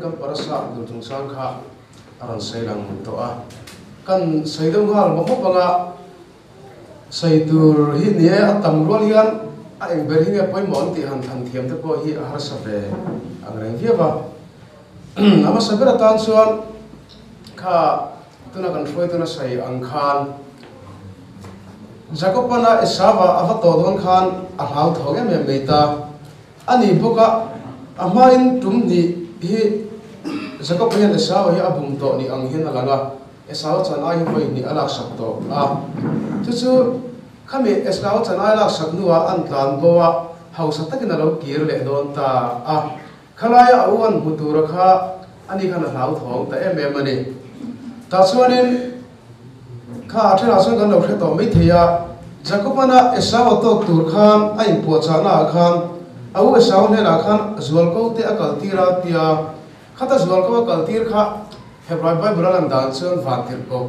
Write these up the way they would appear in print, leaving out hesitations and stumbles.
kan parasa tur chungchang kha a rawn sawi lang tawh a. Kan sawi deuh nghal maw khawp anga sawi tur hi ni e, a tam rual hian a eng ber hi nge pawimawh an tih han than thiam te pawh hi a harsa ve ang reng viau va. A hmasa ber atan chuan kha tuna kan hruaituna sawi ang khan Jakobana Esava a va tawh dawn khan a hlauthawng em em mai ta. A ni bawk a, a hmain tum hnih hi Jakob hian Esau hi a bum tawh ni ang hian a lang a, Esau chan ai hi vawi hnih a laksak tawh a. Chu chu khami Esau chan ai laksak hnuah an tlan bo a, hausa takin a lo kir leh dawn ta a. Khalaia a u an hmu tura kha ani khan a hlauthawng ta em em a ni. Tah chuanin kha a thenah chuan kan lo hre tawh mai thei a, Jakobana Esau a tawk tur khan a inpuahchahna ah khan a u Esau hnenah khan zualko te a kaltir a tia, khata zualko a kaltir kha Hebrai Bible a lan dan chuan vantirhkoh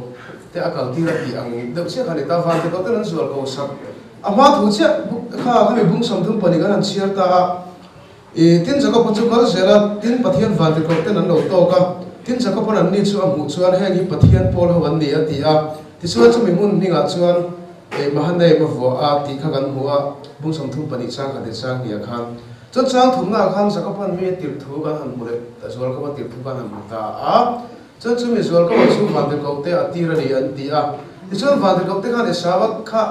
te a kaltir a tih ang deuh chiah kha a ni ta, vantirhkoh ten an zualko sak a hma thu chiah kha khami bung 32 kan han chhiar ta a. I tin Jakob-a chu kal zel a, tin Pathian vantirhkoh ten an lo tawk a, tin Jakob-a'n anni chu a hmuh chuan heng hi Pathian pawl ho an ni a ti a. Tichuan chumi hmun hmingah chuan ei Mahanaim a vuah a tih kha kan hmu a, bung 34 chang khat leh chang hniah khan. Chuan chang thumnaah khan Jakob-a'n mi a tirh thu kan han hmu leh ta, Zualkoa tirh thu kan han hmu ta a. Chuan chumi Zualkoa chu vantirhkoh te a tir a ni an ti a. Tichuan vantirhkoh te khan Esau-a kha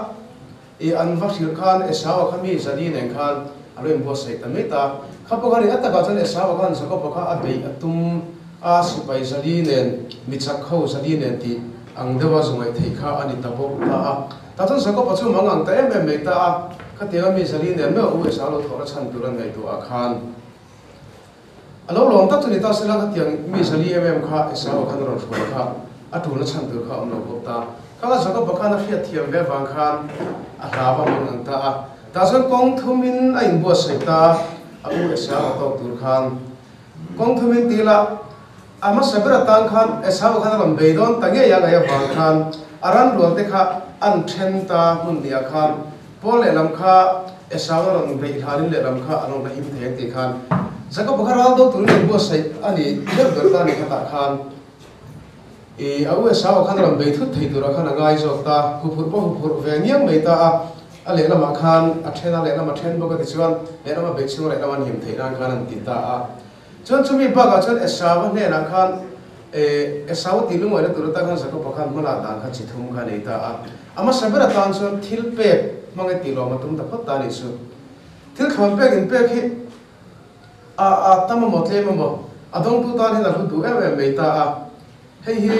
I an va hrilh khan Esau-a kha mi Zali nen khan a lo inbuatsaih ta mai ta. Kha pawh khan i a takah chuan Esau-a khan Jakob-a kha a beih a tum a, sipai Zali nen, mi chak ho Zali nen tih ang deuha zu ngaih theih kha a ni ta bawk ta a. Tah chuan Jakob-a chu mang ang ta em em mai ta a, khatianga mi Zali nen meuh u Esau lo thawhna chhan tur an ngaihtuah ah khan a lo lawm tak chu ni ta sela, khatiang mi Zali em em kha Esau-a khan a rawn hruai kha a tulna chhan tur kha a awm lo bawk ta. Kha Jakob-a khan a hriat thiam ve avang khan a hlau a mang ang ta a. Tah chuan kawng thumin a inbuatsaih ta a, u Esau-a tawk tur khan. Kawng thumin ti ila, a hmasa ber atan khan Esau-a khan a rawn bei dawn ta ngei a ngaih avang khan a ran rual te kha an then ta hmun hnih ah khan Pawl lehlam kha Esau-a rawn beih hlanin lehlam kha an rawn la him thei ang tih khan Jakob-a kha ral do turin a inbuatsaih a ni ber ber ta a ni khatah khan. I a u Esau-a khan a rawn bei thut thei turah khan a ngai zawk ta, huphurh pawh huphurh ve ngiang mai ta a, a lehlamah khan a then a, lehlam a then bawk a tichuan lehlam a beih chhunga lehlam an him theih nan khan an ti ta a. Chuan chumi bakah chuan Esau-a hnenah khan Esau-a tih lungaihna tur atan khan Jakob-a khan hmalak dan kha chi thum kha a nei ta a. A hmasa ber atan chuan thil pek hmang e tih lawm a tum ta phawt ta a nih chu. Thil thlawn pek inpek hi A a tam emaw tlem emaw a dawngtu tan hian a hlu duh em em mai ta a. Hei hi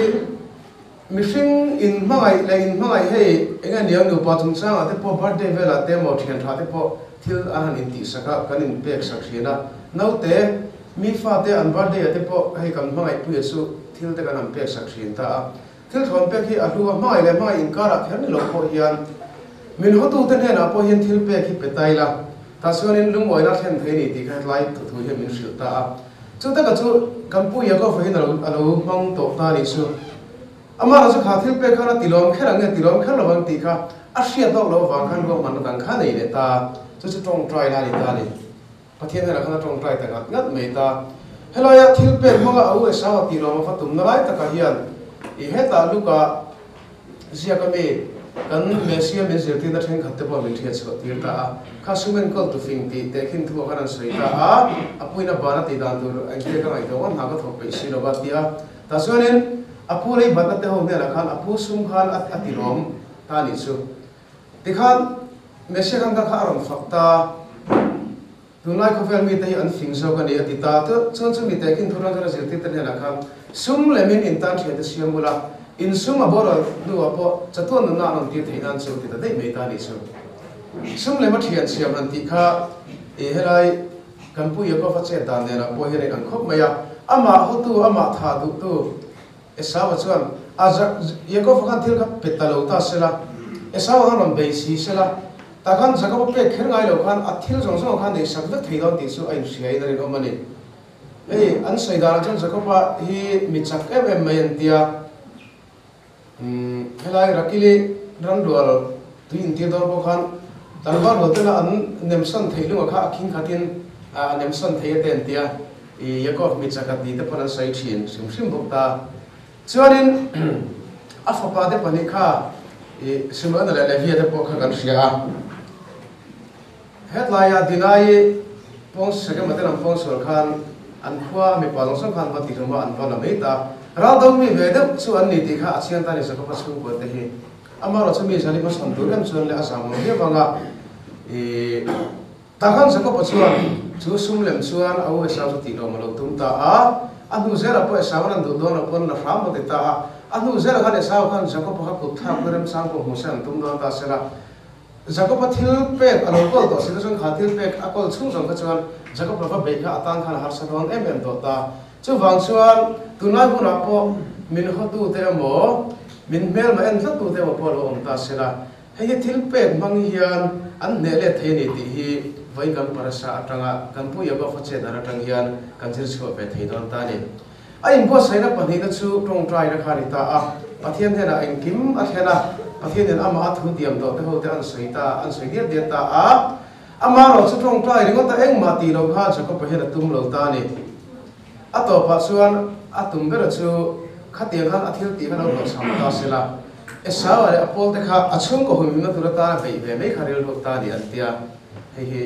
mihring inhmangaih leh inhmangaih hei eng nge niang nupa chungchangah te pawh birthday velah te emaw thian tha te pawh thil an han intihsak a, kan inpek sak thin a. Naute, mi fate an birthday ah te pawh hei kan hmangaihpuia chu thil te kan han pek sak thin ta a. Thil thawn pek hi a hlu a, hmangaih leh hmangaih inkarah kher ni lo pawh hian min hawtute hnenah pawh hian thil pek hi pe ta ila, tah chuanin lungawina thlen thei a ni tih kha hetlai thuthu hian min hrilh ta a. Chu taka chu kan pu Yaakov-a hian a lo hmang tawh ta a nih chu. Amah chu kha thil pek khan a tilawm kher ang nge tilawm kher lo ang tih kha a hriat lawk loh avang khan ruahmanna dang kha a nei leh ta a, chu chu tawngtai na a ni ta a ni. Pathian hnenah khan a tawngtai ta ngat ngat mai ta. Helaia thil pek hmanga a u Esau a tih lawm a va tumna lai takah hian i hetah Luka ziak ami kan Messia min zirtirna thenkhat te pawh min hriat chhuah tir ta a. Kha sum enkawl tu fing tih tehkhin thu ah khan an sawi ta a, a puina ban a tih dan tur engtia ka ngaihtuah ngawt hna ka thawk peih si lo va ti a. Tah chuanin a pu lei batna te ho hnenah khan a pu sum khan a ti lawm ta a nih chu. Tikhan Messia khan ka kha a rawn fak ta, Tunlai khawvel mite hi an fing zawk a ni a ti ta. Chuan chu mite khin thurang chuan a zirtirte hnenah khan sum leh min intan thiante siam ula, in sum a boral hnuah pawh chatuan nunna an rawn tir theih nan chu ti ta daih mai ta a nih chu. Sum lem a thian siam han tih kha i helai kan pu Yaakov-a chet dan nenah pawh hian a inang khawp mai a, amah hawtu, amah tha duhtu, Esau-a chuan, A Jakob-a khan thil kha pe ta lo ta sela, Esau-a khan rawn bei si sela, tah khan Jakob-a pek kher ngai lo khan a thil zawng zawng khan nei sak vek thei dawn tih chu a inhria in a rinawm a ni. Hei, an sawi danah chuan Jakob-a hi mi chak em em mai an tia. Helai Rakili ramrual tui intir dawn pawh khan tlangval rual tena an nemsawn theih lungah kha a khing khatin a nemsawn thei a te an tia. I Yaakov mi chaka ti te pawn an sawi thin hrim hrim bawk ta. Chuanin a fapa te pahnih kha i Simeona leh Levia te pawh kha kan hria a. Hetlaia Dinai pawng Shekema te lam pawng sual khan an khua a mipa zawng zawng khan va tihlum a, an va la mai ta. Ral do mi ve deuh chu an ni tih kha a chiang ta a ni Jakoba chhungkua te hi. Amaherawh chu mi zali hmachhawn tur em chuan leh a zam lo viau vanga i Takhan Jakoba chuan chu sum lem chuan a u Esau chu tih lawm a lo tum ta a. A hnu zelah pawh Esau an duh dawn lo pawn la hram a ti ta a. A hnu zelah khan Esau khan Jakoba kha kut thlakna remchang pawh hmu se an tum dawn ta se la. Jakoba thil pek a lo kawl tawh si te chuan kha thil pek a kawl chhung zawng kha chuan Jakoba va beih kha a tan khan a harsa dawn em em tawh ta. Chuvang chuan tunlai hunah pawh min hawtute emaw min hmelma en tlattute emaw pawh a lo awm ta se la. Hei hi thil pek hmang hian an hneh let thei a ni tih hi vawi kan parasa atanga kan Pu Yaakov-a chet dan atang hian kan zir chhuah ve thei dawn ta a ni. A inbuatsaihna pahnihna chu tawngtaina kha a ni ta a, Pathian hnenah engkim a thlen a, Pathianin amah a thu diam tawh te ho te an sawi ta, an sawi diat diat ta a. Amaherawh chu tawngtai ringawta engmah tih loh kha Jakob-a hian a tum lo ta a ni. A tawpah chuan a tum bera chu khatiang khan a thil tih kha lo hlawhchham ta se la, Esau-a leh a pawlte kha a chhungkaw humhimna tur atana beih ve mai kha rilru ta a ni an ti a, hei hi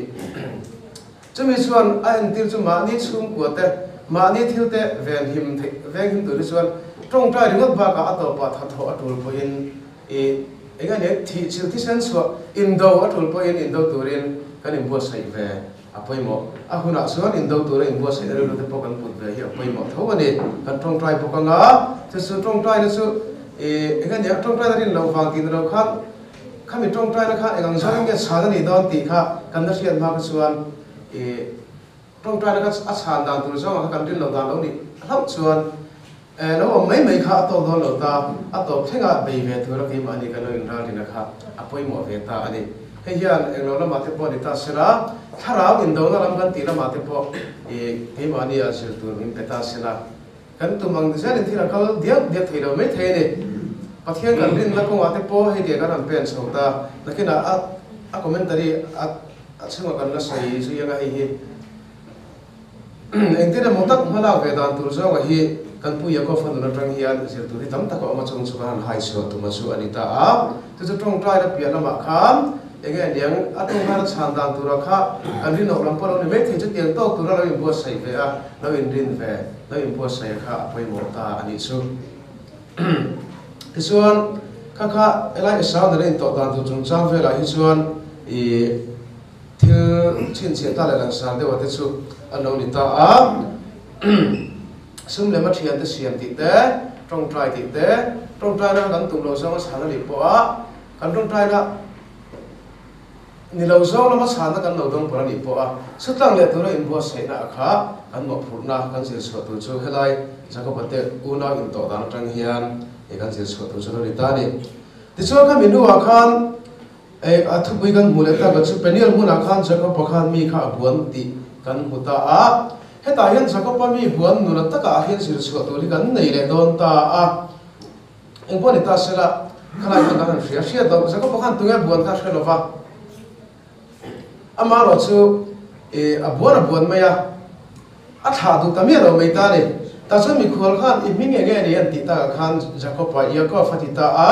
chumi chuan a entir chu mahni chhungkua te, mahni thil te venhim theih venghim tur hi chuan tawngtai ringawt bakah a tawpah thathawh a tul pawhin i eng ania thih chilh thisen chhuah indo a tul pawhin indo turin kan inbuatsaih ve. A pawimawh. A hunah chuan indo tura inbuatsaihna rilru te pawh kan put ve hi a pawimawh tho a ni. Kan tawngtai bawk anga, chu chu tawngtaina chu ih eng a nia, tawngtaina rin loh vang tih ni lo khan khami tawngtaina kha eng ang zawng nge chhan a nih dawn tih kha kan la hriat hma kha chuan ih tawngtaina kha a chhan dan tur zawngah kha kan rin loh dan lo nih hlauh chuan lo awm mai mai kha a tawk dawn lo ta, a tawp thlengah bei ve tura keimahni kan lo inralrina kha a pawimawh ve ta a ni. Hei hian englo lamah te pawh ni ta sela, thlarau indona lam kan tih lamah te pawh i keimahni ah zir tur min pe ta sela, kan tum ang zelin thil a kal diak diak thei lo mai thei a ni. Pathian kan rinna kawngah te pawh hei ke kan han pen chho ta, nakinah a a commentary a a chhungah kan la sawi zui anga hei hi. Engtin emaw tak hmalak ve dan tur zawnga hi kan Pu Yaakov-a nun atang hian zir tur hi tam tak a awm a, chung chu kan han hai chhuah tum a chu a ni ta a. Chu chu tawngtaina piah lamah khan enge aniang a tawngtaina chhan dan tura kha kan rinawk lam pawh lo ni mai thei chu tiang tawk tura lo inbuatsaih ve a, lo inrin ve, lo inbuatsaih kha a pawimawh ta a nih chu. Tichuan kha kha helai Esau nena intawh dan tur chungchang velah hi chuan ih. Thil chhinchhiah ta leh langsar deuha te chu an lo ni ta a, sum lem a thiante siam tih te, tawngtai tih te, tawngtaina kan tum lo zawnga chhan a nih pawh a, kan tawngtaina ni lo zawng lama chhanna kan lo dawng pawh a nih pawh a, chutlang leh tura inbuatsaihna a kha kan mawhphurhna kan zir chhuah tur chu helai Jakoba te unau intawh dan atang hian kan zir chhuah tur chu lo ni ta a ni. Tichuan kha mi hnuah khan Eng a thupui kan hmuh leh tak a chu Peniel hmunah khan Jakob-a khan mi kha a buan tih kan hmu ta a. Hetah hian Jakob-a mi buan nula takah hian zir chhuah tur hi kan nei leh dawn ta a. Eng pawh ni ta sela, khalai khan kan han hria hriat loh, Jakob-a khan tunge buan kha hre lova. Amaherawh chu a buan a buan mai a, a thlah duh ta miah lo mai ta a ni. Tah chuan mikhual khan i hming enge ni an tih takah khan Jakob-a, Yaakov a ti ta a.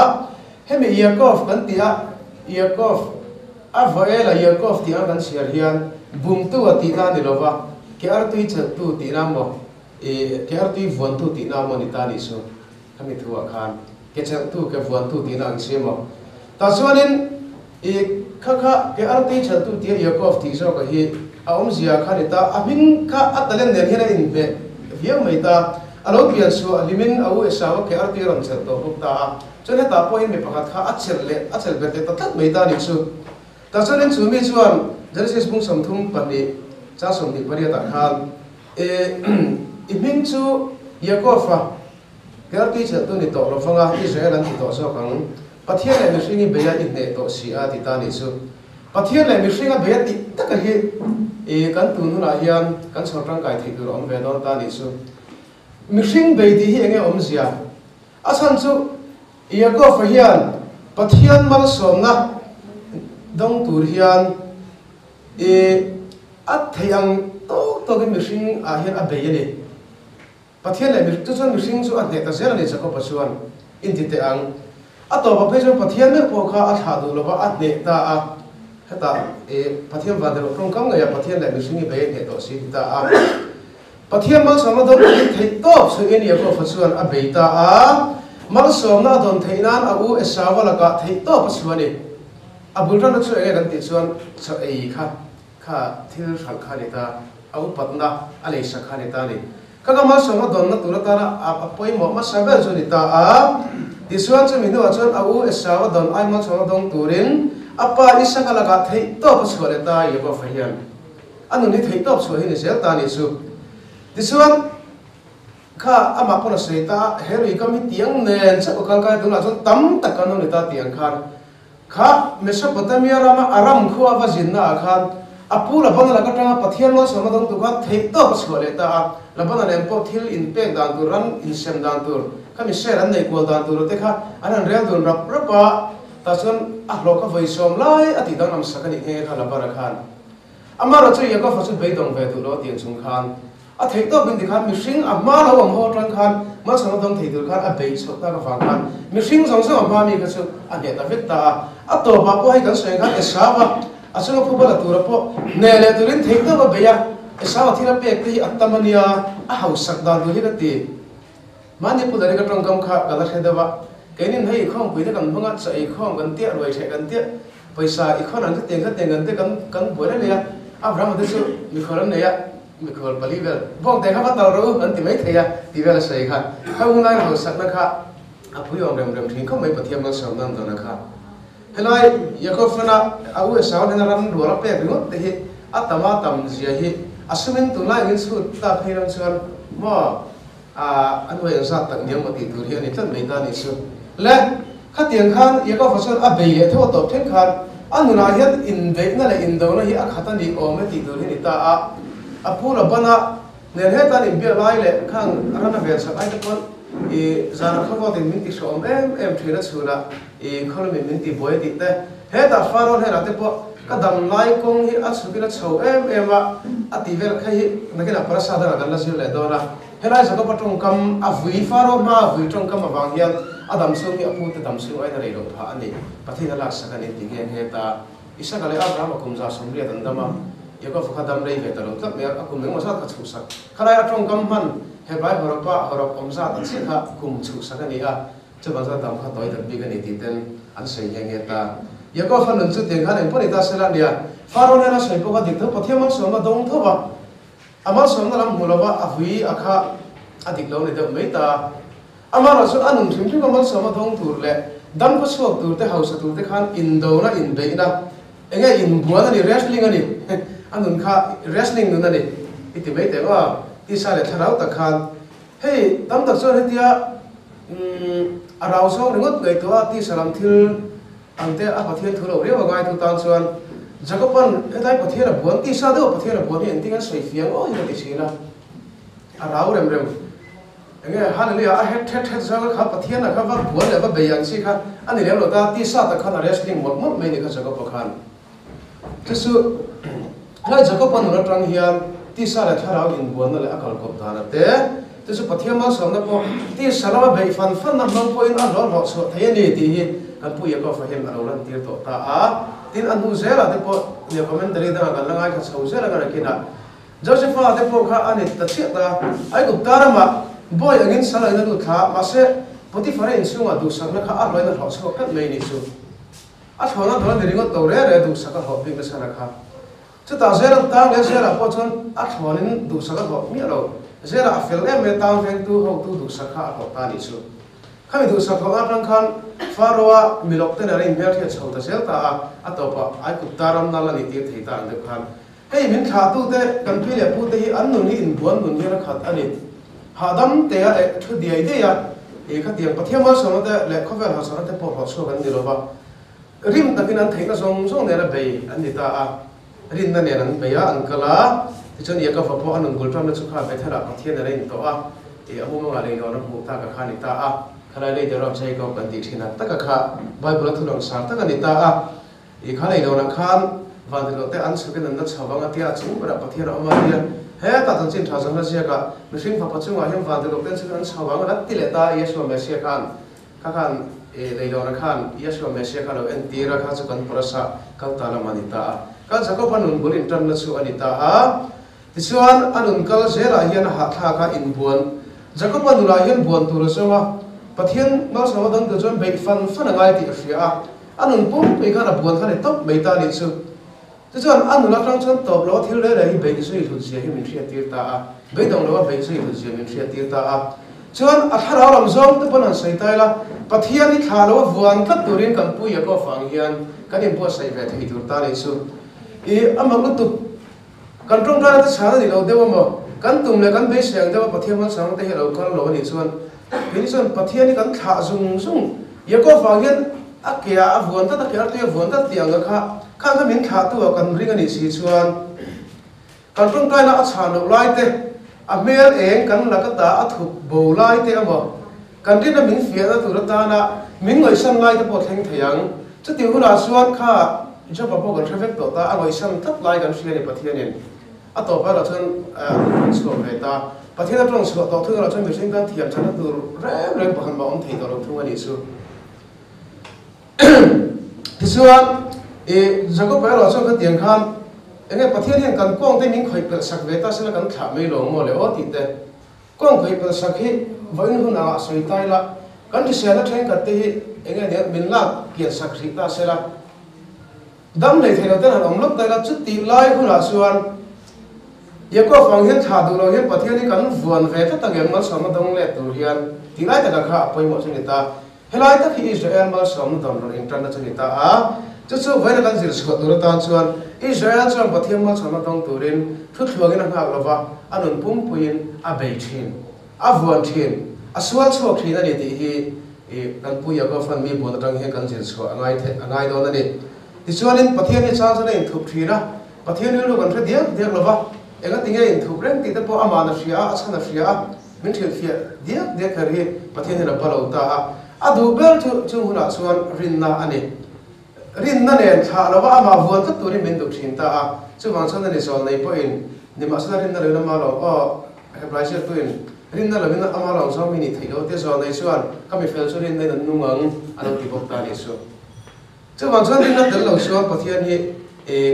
Hemi Yaakov kan tih a, Yaakov, a vaela Yaakov tih ang kan chhiar hian bumtu a tihna a ni lo va, ke artui chelhtu tihna maw, ih, ke artui vuantu tihna maw ni ta nih chu, khami thu ah khan ke chelhtu, ke vuantu tihna ang chi maw. Tah chuanin, ih, kha kha ke artui chelhtu tia Yaakov tih zawka hi a awmzia kha ni ta, a hming kha a talent nen hian a inhmeh viau mai ta, a lo pian chhuah hlimin a u Esau a ke artui a rawn chelh tawh bawk ta a. Chuan hetah pawhin mi pakhat kha a chelh leh a chelh bet leh ta tlat mai ta a nih chu. Tah chuanin chu mi chuan Genesis bung 32 chang 28 ah khan E i hming chu Yaakov-a Kelti chelhtu ni tawh lovanga Israel an ti tawh zawk ang. Pathian leh mihring i bei a i hneh tawh si a ti ta a nih chu. Pathian leh mihring a bei a tih taka hi i kan tun hunah hian kan chhawr tangkai theih tur a awm ve dawn ta a nih chu. Mihring bei tih hi enge awmzia? A chhan chu Yaakov-a hian Pathian malsawmna dawng tur hian i a theih ang tawk. tawkin mihring ah hian a bei a ni. Pathian leh mihring chu chuan mihring chu a hneh ta zel a ni Jakob-a chuan inti teh ang. A tawpah phei chuan Pathian meuh pawh kha a thlah duh lova a hneh ta a. Hetah i Pathian van tirh tawngkam ngeiah Pathian leh mihring i bei a hneh tawh si ti ta a. Pathian malsawmna dawn turin theih tawp chhuihin Yaakov-a chuan a bei ta a. Malsawmna a dawn theih nan a u Esau-a lakah theih tawp a chhuah a ni. A bul tanna chu enge kan tih chuan chaw ei kha kha thil hralh kha a ni ta, a upatna a leisak kha a ni ta a ni. Kha ka malsawmna dawnna tur atana a pawimawh hmasa ber chu a ni ta a. Tichuan chumi hnuah chuan a u Esau-a dawn ai malsawmna dawng turin a pa Isaka lakah theih tawp a chhuah leh ta Yaakov-a hian. A nun hi theih tawp chhuah hi ni zel ta a nih chu. Tichuan, kha amah pawn a sawi ta a, he lui kam hi tiang nen chauh a kal kai tunah chuan tam tak kan awm ni ta tih ang khan kha Mesopotamia rama Aram khua a va zinna ah khan a pu Labana lak atanga Pathian malsawmna dawng tur khan theih tawp a chhuah leh ta a, Labana nen pawh thil inpek dan tur, ran insem dan tur, kha mi share an neih kual dan tur te kha an han rel dun rap rap a, tah chuan a hlawh kha vawi sawm lai a tih danglam sak a nih nghe nghe kha Labana khan. Amaherawh chu Yaakov-a chu beidawng ve duh lo a tiang chung khan a theih tawp in tikhan mihring a hma lo awm ho atang khan malsawmna dawng thei tur khan a beih chhuak tak avang khan mihring zawng zawng a hma mi kha chu a hneh ta vek ta a. A tawpah pawh hei kan sawi ang khan Esau-a a chunga phuba la tura pawh hneh leh turin theih tawp a beih a, Esau-a thil a pek te hi a tam a nia, a hausak dan tur hi ka ti. Mahni pu Derek-a tawngkam kha ka la hre deuh a, keinin hei ikhawmpui te kan hmang a, chaw eikhawm kan tia, ruai hreh kan tia, pawisa ikhawn ang chutiang khatiang kan tia kan kan buai reng reng a, Abraham-a te chu mikhual an nei a, mikhual pali vel, bawng te kha va tal rawh u an ti mai thei a tih vel a sawi kha, kha hunlai hausakna kha a phuiawm rem rem thin khawp mai Pathian malsawmna an dawn a kha. Helai Jakob-fana a u Esau hnena ram rual a pek ringawt te hi a tam a tam zia hi a sumin tunlai angin chhut ta phei ram chuan maw A a hnuai ang zat tak niang maw tih tur hi a ni tlat mai ta a nih chu. Le, khatiang khan Yaakov-a chuan a bei leh tho a tawp thleng khan a nunah hian inbeihna leh indona hi a khat a nih awm e tih tur hi a ni ta a. A pu Labana nen hetan inbiak lai leh khang ran a ven sak ai te pawn i zana khawvawtin min ti hrehawm em em thin a chhunah i khawlamin min ti buai a tih te. Hetah Faraoh hnenah te pawh ka dam lai kawng hi a chhukin a chho em em a, a tih vel kha hi nakinah parasa dangah kan la zir leh dawn a. Helai Jakob-a tawngkam a vui Faraoh hma a vui tawngkam avang hian a dam chhung hi a pute dam chhung aiin a rei loh phah a ni. Pathian a laksak a ni tih nghe nghe ta. Isaka leh Abraham-a kum 180 an dam a, Jakob-a kha dam rei ve ta lo tlat mai a, a kum engemaw zat kha chhuhsak. Khalai a tawngkam hman Hebrai hawrawpa hawrawp awm zat a chiah kha kum chhuhsak a ni a. Chuvang chuan dam kha tawi tak bik a ni tih ten an sawi nghe nghe ta. Yaakov-a nun chu tiang khan engpawh ni ta sela nia, Faraoh nen a sawi pawh kha dik tho, Pathian malsawmna dawng tho va, a malsawmna lam hmu lova a vui a kha a dik lo ni deuh mai ta. Amaherawh chu a nun hrim hrim a malsawmna dawng tur leh dam khaw chhuak tur te, hausa tur te khan indona, inbeihna, enge inbuan a ni, wrestling a ni, a nun kha wrestling nun a ni i ti mai teh maw? Tisa leh thlarau tak khan Hei, tam tak chuan hetia a rau zawng ringawt ngaihtuah a tisa lam thil ang te a Pathian thu lo riau a ngaitu tan chuan Jakoban hetlai Pathian a buan, tisa deuh a Pathian a buan hi engtin an sawi fiang aw hian a ti thin a, a rau rem rem. Enge Hallelujah a het het het zawng kha Pathian a kha va buan leh va bei ang chi kha a ni lem lo ta, tisa tak khan a wrestling mawlh mawlh mai ni kha Jakoba khan. Chu chu helai Jakob-a nun atang hian tisa leh thlarau inbuanna leh a kalkawp dan a te. Chu chu Pathian malsawmna pawh tisa lama beih fan fanna hmang pawhin a hlawhhlawh chhuah thei a ni tih hi kan Pu Yaakov-a hian a lo lantir tawh ta a. Tin, a hnu zelah te pawh nia commentary dangah kan la ngaithla chho zel ang a nakinah Josepha te pawh kha a ni ta chiah ta. Aigupta ramah bawi angin sal angin a lut thla a, mahse Potiphar-a inchhungah duhsakna kha a hlawhin a hlawh chhuak tlat mai ni chu. A thlawhna dawn a ni ringawt lo reh reh duhsak a hlawh bik nasa na kha. Chutah Zera'n tang leh Zera pawh chuan a thlawnin duhsak a hlawh miah lo. Zera a fel em mai tang vengtu hotu duhsak kha a hlawh ta a nih chu. Khami duhsak hlawhna atang khan Faro-a milawk te nen a inhmelhriat chho ta zel ta a, a tawpah Aigupta ram nal a nih tir thei ta ang deuh khan. Hei min thlahtute kan pi leh pute hi an nun hi inbuan nun hian a khat a ni. Hahdam tea eh thu diai diai a, i khatiang Pathian malsawmna te leh khawvel harsatna te pawh hlawhchhuak an ni lo va, rim takin an theihna zawng zawng nena bei an ni ta a, rinna nen an bei a, an kal a, tichuan Iakova pawh a nun bul tanna chu kha Bethel-ah Pathian nen a intawh a, i a mumangah leilawn a hmuh tak a kha a ni ta a, khalai lei deuh Jacob kan tih thin ang taka kha Bible-a thu langsar tak a ni ta a. I kha lei lo lah khan van rilh te an chhuk in an la chho vang a tia a chung berah Pathian a awm a tia. Hetah chanchin tha zawhna ziakah mihring fapa chungah hian van duhloh ten chu an chho ang a la ti leh ta a, Yeshua Messiah khan kha khan leilawnah khan Yeshua Messiah kha lo entir a, kha chu kan parasa kal ta lam a ni ta a. Kha Jakoba nun bul intanna chu a ni ta a. Tichuan, a nun kal zelah hian a hahthlak a, inbuan. Jakoba nunah hian buan tur a zawng a, Pathian malsawma dang tur chuan beih fan fan a ngai tih a hria a, a nun pumpui khan a buan kha ni tawp mai ta a nih chu. Tichuan, a nun atang chuan tawp loa thil reng reng hi beih zui hlut zia hi min hriattir ta a, beidawng loa beih zui hlut zia min hriattir ta a. Chuan, a thlarau lam zawng te pawn han sawi ta ila, Pathian hi thla loa vuan tlat turin kan pu Yaakov ang hian kan inbuatsaih ve thei tur ta a nih chu. I a mak lutuk. Kan tawngtaina te chhan a ni lo deuh a maw? Kan tum leh kan beisei ang deuh a Pathian hmansang te hi a lo kal lo a nih chuan keini chuan Pathian hi kan thlah zung zung. Yakob vang hian a ke ah a vuan tlat a, ke artui a vuan tlat tih ang kha khan kha min thlah tu ah kan ring a nih si chuan kan tawngtaina a chhan loh lai te, a hmel eng kan lak ata a thup bo lai te a maw? Kan rinna min fiahna tur atana min ngaihsan lai te pawh thleng thei ang. Chutih hunah chuan kha Job-a pawh kan hre vek tawh ta, a ngaihsan tlat lai kan hria a ni Pathianin. A tawp erawh chuan a chhuak ve ta. Pathian a tawng chhuah tawh thung erawh chuan mihring tan thiam chakna tur reng reng pakhat mah awm thei tawh lo thung a nih chu. Tichuan, i Jakob-a erawh chuan khatiang khan enge Pathian hian kan kawng te min khawih pelh sak ve ta sela kan thlah mai lo maw le aw tih te. Kawng khawih pelh sak hi vawiin hun angah sawi ta ila, kan hriselna thenkhat te hi eng nge nia min lak kian sak hrih ta sela, dam nei thei lo ten han awm lawk ta ila, chutih lai hunah chuan Yakob ang hian thlah duh lo hian Pathian hi kan vuan ve tlat angem malsawmna dawng let tur hian tih lai takah kha a pawimawh chu a ni ta. Helai tak hi Israel malsawmna dawn rawn intanna chu a ni ta a, chu chu vawiina kan zir chhuah tur atan chuan Israel chuan Pathian malsawmna dawng turin Thutthluangin a nghak lova, a nun pumpuiin a bei thin, a vuan thin, a sual chhuak thin a ni tih hi kan Pu Yaakov-a'n mi buan atang hian kan zir chhuah a ngai theih a ngai dawn a ni. Tichuanin Pathian hi chang chuan a inthup thin a, Pathian rilru kan hre diak diak lova, enga tinge inthup reng tih te pawh ama'n a hria a, a chhan a hria a, min hrilhfiah diak diak kher hi Pathian hian a ba lo ta a, a duh ber chu chung hunah chuan rinna a ni. Rinna nen thlah lova amah vuan tlat turin min duh thin ta a, chuvang chuan ani zawl nei pawhin nimahsela rinna loin ama lo aw Hebrai ziaktuin rinna loin ama lo zawng mi nih theih lo te zawl nei chuan ka mi fel chu rinna in an nung ang a lo ti bawk ta a nih chu. Chuvang chuan rinna tel lo chuan Pathian hi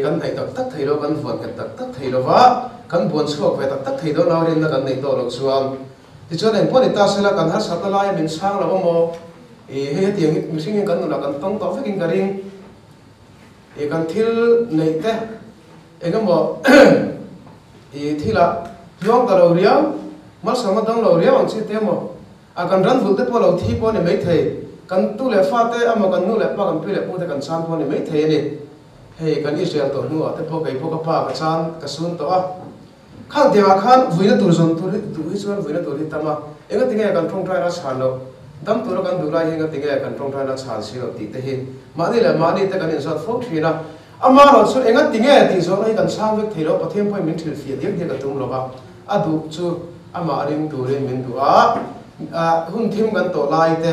kan hnaih tak tak thei lo, kan vuan nghet tak tak thei lova, kan buan chhuak ve tak tak thei dawn lo rinna kan neih tawh loh chuan. Tichuan engpawh ni ta sela kan harsatna laia min chhang lo amaw? Ih, hei hetiang hi mihring hian kan nunah kan tawng tawh vekin ka ring. Ih, kan thil neih te eng emaw ih thilah tluang ta lo riau, malsawmna dang lo riau ang chi te emaw, a kan ran vulh te pawh lo thi pawh a ni maithei, kan tu leh fa te emaw kan nu leh pa kan pi leh pu te kan chan pawh a ni maithei a ni. Hei kan Israel tawh hnuah te pawh kei pawh ka pa ka chan ka sun tawh a. Khang tiangah khan vuina tur zawn tur hi duh hi chuan vuina tur hi tam a, engati nge kan tawngtaina chhan loh, dam tura kan duh lai hi engati nge kan tawngtaina chhan si loh tih te hi mahni leh mahni te kan inzawt fo thin a. Amaherawh chu engati nge tih zawhna hi kan chhang vek thei lo, Pathian pawhin min hrilhfiah diak diak a tum lo va, a duh chu amah ring turin min duh a, hun thim kan tawh lai te